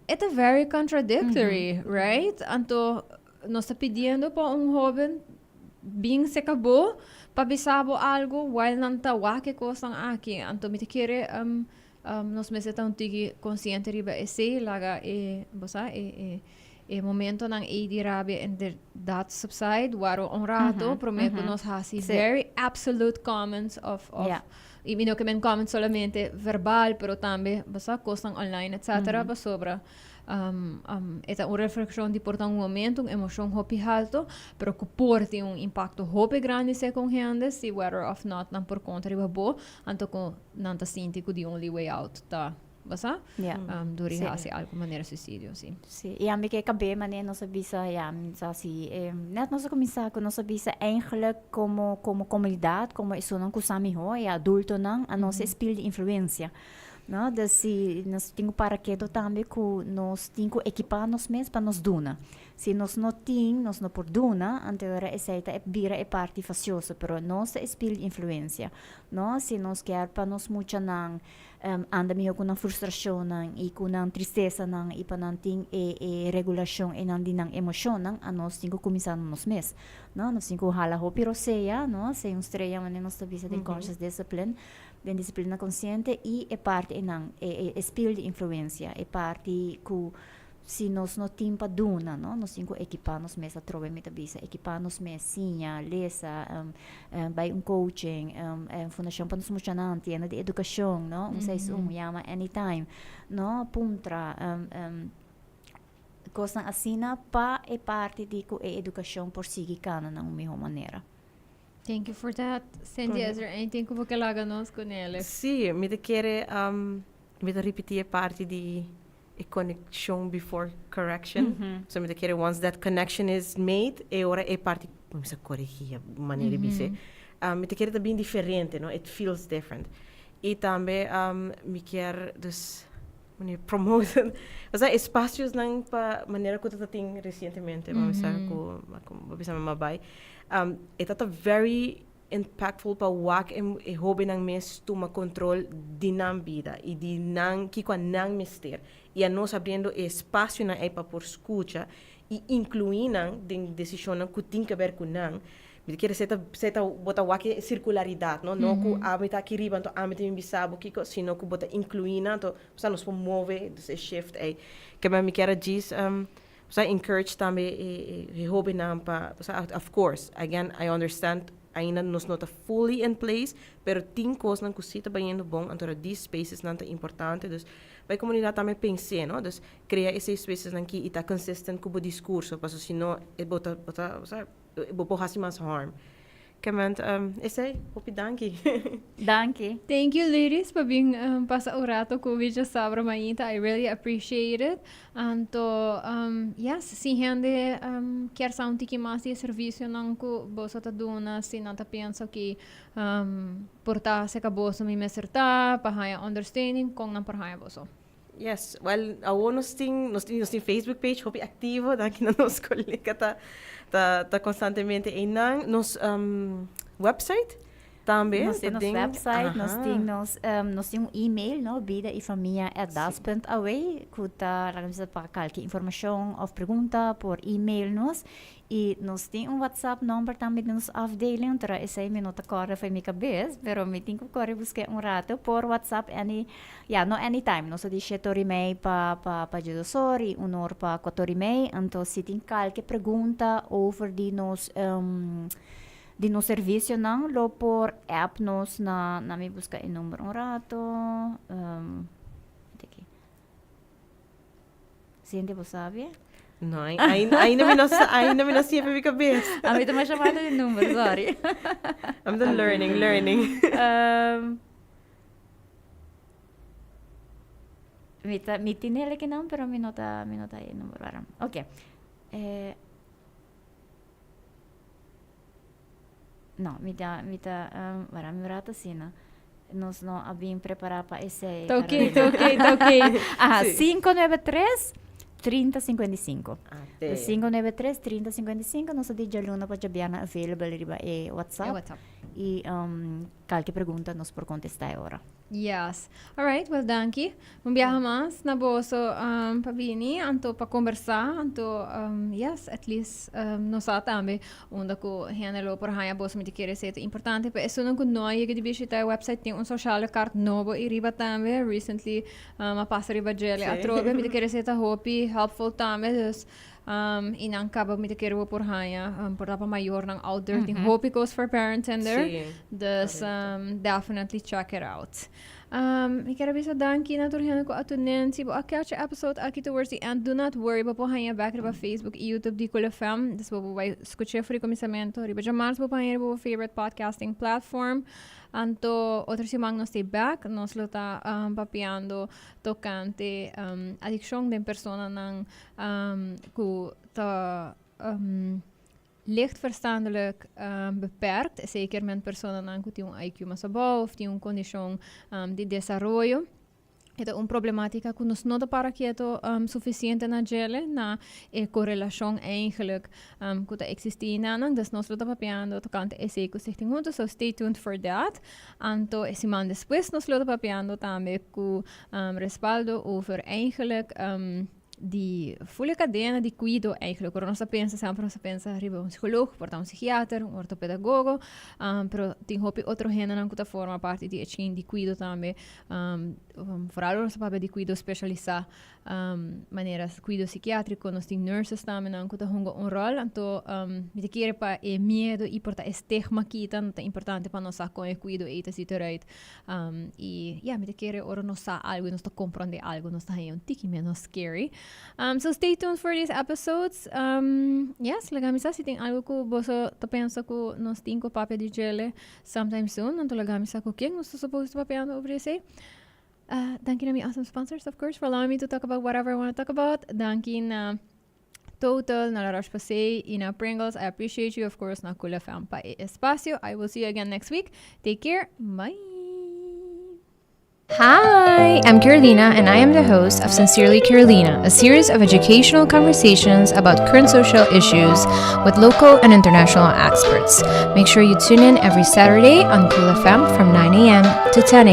E ta very contradictory, right? Anto nos ta pidiendo pa un hoben bin seca bo pa bisa bo algo while nan ta wak e cosnan aki. Anto mi ta kere nos mester ta un tiki consciente riba esey, laga e, bo sa, e e e momentonan ey di rabia inderdaad subside waro un rato prome cu nos haci very absolute comments of of y mi no ke men comments solamente verbal pero tambe, bo sa, cosnan online etcetera pasobra E ta un reflexion di por ta un momento, un emocion hopi halto, pero cu por tin un impacto hopi grandi seca un hende, si whether of not nan por conta riba bo, anto cu nan ta sinti cu the only way out ta, bo sa? Dor di haci algo manera suicidio, si. Si, y ami ke cabe manera nos a bisa, ya, mi sa si, net nos a cuminsa cu nos a bisa eigenlijk como, como comunidad, como esunnan cu sa miho, e adultonan, a nos e spil di influencia. No, dus si nos tin ku para keto tambe ku nos tin ku ekipá nos mes pa nos duna. Si nos no tin, nos no por duna, anto e ora esei ta e bira e parti fasioso, pero nos ta e spil di influensia, no. Si nos kier pa nos muchanan anda mihó ku nan frustrashonnan i ku nan tristesanan i pa nan tin e e regulashon einan di nan emoshonnan, anos tin ku kuminsá na nos mes, no. Nos tin ku hala hopi rosea, no, sei un strea manera nos ta bisa den conscious discipline. Den disiplina konsiente i e parti einan, e e e spil di influensia, e parti ku Si nos no tin pa duna, no, nos tin ku ekipá nos mes atrobe mi ta bisa, ekipá nos mes, siña, lesa, bai un coaching, Fundashon pa nos muchanan, tienda di edukashon, no, un seis un, yama anytime, no, puntra, kosnan asina pa e parti di ku e edukashon por sigui kana na un mihó manera. Thank you for that. Cynthia, is there anything ku bo ke laga nos ku nele? Sí, mi ta kere, mi ta ripití e parti di e coneccion before correction. So mi ta kere once that connection is made, e ora e parti cuminsa corrigi, manera di bisa. Mi ta kere ta bien diferente, no? It feels different. Y tambe mi kier dus manera promote, osea espaciosnan pa manera cu ta tin recientemente, bo bisa cu, bo bisa mi bai. E ta ta very impactful pa wak e hobennan mes tuma control di nan bida y di nan kico a nan mester y anos abriendo e espacionan ey pa por scucha y inclui nan den decisionnan cu tin que ber cu nan. Mi ta kere seta seta bo ta wak e circularidad no, no cu ami ta aki riba anto ami ta bin bisa bo kico sino cu bo ta inclui nan anto sa nos por move dus e shift ey. Keme mi kier a djis Sa encourage tambe e hobennan pa, sa of course, again I understand ainda nos no ta fully in place, pero tin cosnan cu si ta bayendo bon, anto these spacesnan ta importante, dus pa e comunidad tambe pens'e, no, dus crea e safe spacesnan aki y ta consistent cu bo discurso, pasobra si no e bo ta, bo ta, sa bo por haci mas harm. Kement esey, hopi danki. Danki. Thank you ladies pa bin pasa un rato cu mi djasabra mainta, I really appreciate it. Anto yes, si hende kier sa un tiki mas di e servicionan cu boso ta duna, si nan ta pensa ki por ta acerca boso mi mester ta pa haya understanding, con nan por haya boso? Yes, well awor nos tin nos tin nos tin Facebook page hopi activo danki na nos colega ta ta ta constantemente einan. Nos website tambe Nos tin ta nos den website, nos aha. tin nos nos tin un email no, bida y famia at das punt aw cu ta laga nos bisa pa kalke informacion of pregunta por email nos. Y nos tin un WhatsApp number tambe den nos afdeling, pero esey mi no ta corda for mi cabes, pero mi tin cu core busque un rato por WhatsApp any, ya, no anytime, nos ta di shete ora y mei pa pa pa djedos or y un or pa cuater ora y mei, anto si tin calke pregunta over di nos di nos servicionan lo por app nos na, na mi busca e number un rato, aki. Siente bo sabi? No, ainda, ainda mi no sa, ainda mi no siempre mi cabeza. A mi ta masha falta di number, sorry. I'm the learning, learning. Mi ta, mi tin el kinan, pero mi no ta, mi no ta e number ahora. Ok. Eh, no, mi ta, mi ta, um, wara mi rato asina. Nos no a bin prepará pa esei. Ta oké, ta oké, ta oké. Aha, 593 3055. Ah, De 593 3055 nos ta di djaluna pa djabièrnè available riba e WhatsApp. E WhatsApp. I um, kalke pregunta nos por kontestá e ora. Yes. Alright, well danki. Un biaha mas na boso um, pa bini, anto pa conversa, anto um, yes, at least um, nos sa tambe unda ku hende lo por haña boso mi ta kere esei ta importante. Pa esunnan ku no a yega di bishita e website tin un sociale kaart nobo i riba tambe. Recently um, a pasa riba djele atrobe. Mi ta kere esei ta hopi helpful tambe. Dus um, i nan kaba mi ta kere bo por haña um, por ta pa mayornan out there. Tin hopi kos for parents in there. Dus um, definitely check it out. Um, mi kier a bisa danki na tur hende ku a tunen. Si bo a catch e episode aki towards the end, do not worry. Bo por haña back riba Facebook i YouTube di Cool FM. Dus bo por bai skuch'é for di kuminsamentu. Riba djamars bo por haña riba bo favorite podcasting platform. Anto otro siman nos t'ei back. Nos lo ta um, papiando tokante um, adikshon den personanan um, ku ta um, Licht verstandelijk beperkt, esei kier men personanan ku tin un IQ mas abou of tin un kondishon di desaroyo. E ta un problematika ku nos no ta para keto sufisiente na djele, na e korelashon eigenlijk ku ta eksistí na nan. Dus nos lo ta papiando tokante esei ku Stichting Hunto, so stay tuned for that. Anto e siman despues nos lo ta papiando tambe ku Respaldo over eigenlijk. Di full cadena di cuido eigenlijk. Ora nos ta pensa, semper nos ta pensa riba un psicoloog, por ta un psikiater, un ortopedagogo, pero tin hopi otro hendenan cu ta forma parti di e chain di cuido tambe. Vooral ora nos ta papia di cuido specialisa, manera cuido psikiatrico, nos tin nurses tambe nan cu ta hunga un rol. Anto mi ta kere pa e miedo y por ta e stigma kita, no ta importante pa nos sa con e cuido ey ta ziet eruit. Y yeah, mi ta kere ora nos sa algo y nos ta comprende algo, nos ta haña un tiki menos scary. So stay tuned for these episodes. Yes, laga mi sa si tin algo cu boso ta pensa cu nos tin cu papia di djele sometime soon. Anto laga mi sa cu ken nos ta supposed to papiando over esey. Danki na mi awesome sponsors, of course, for allowing me to talk about whatever I want to talk about. Danki na Total, na La Roche-Posay y na Pringles. I appreciate you, of course, na Cool FM pa e espacio. I will see you again next week. Take care. Bye. Hi, I'm Carolina, and I am the host of Sincerely Carolina, a series of educational conversations about current social issues with local and international experts. Make sure you tune in every Saturday on Cool FM from 9 a.m. to 10 a.m.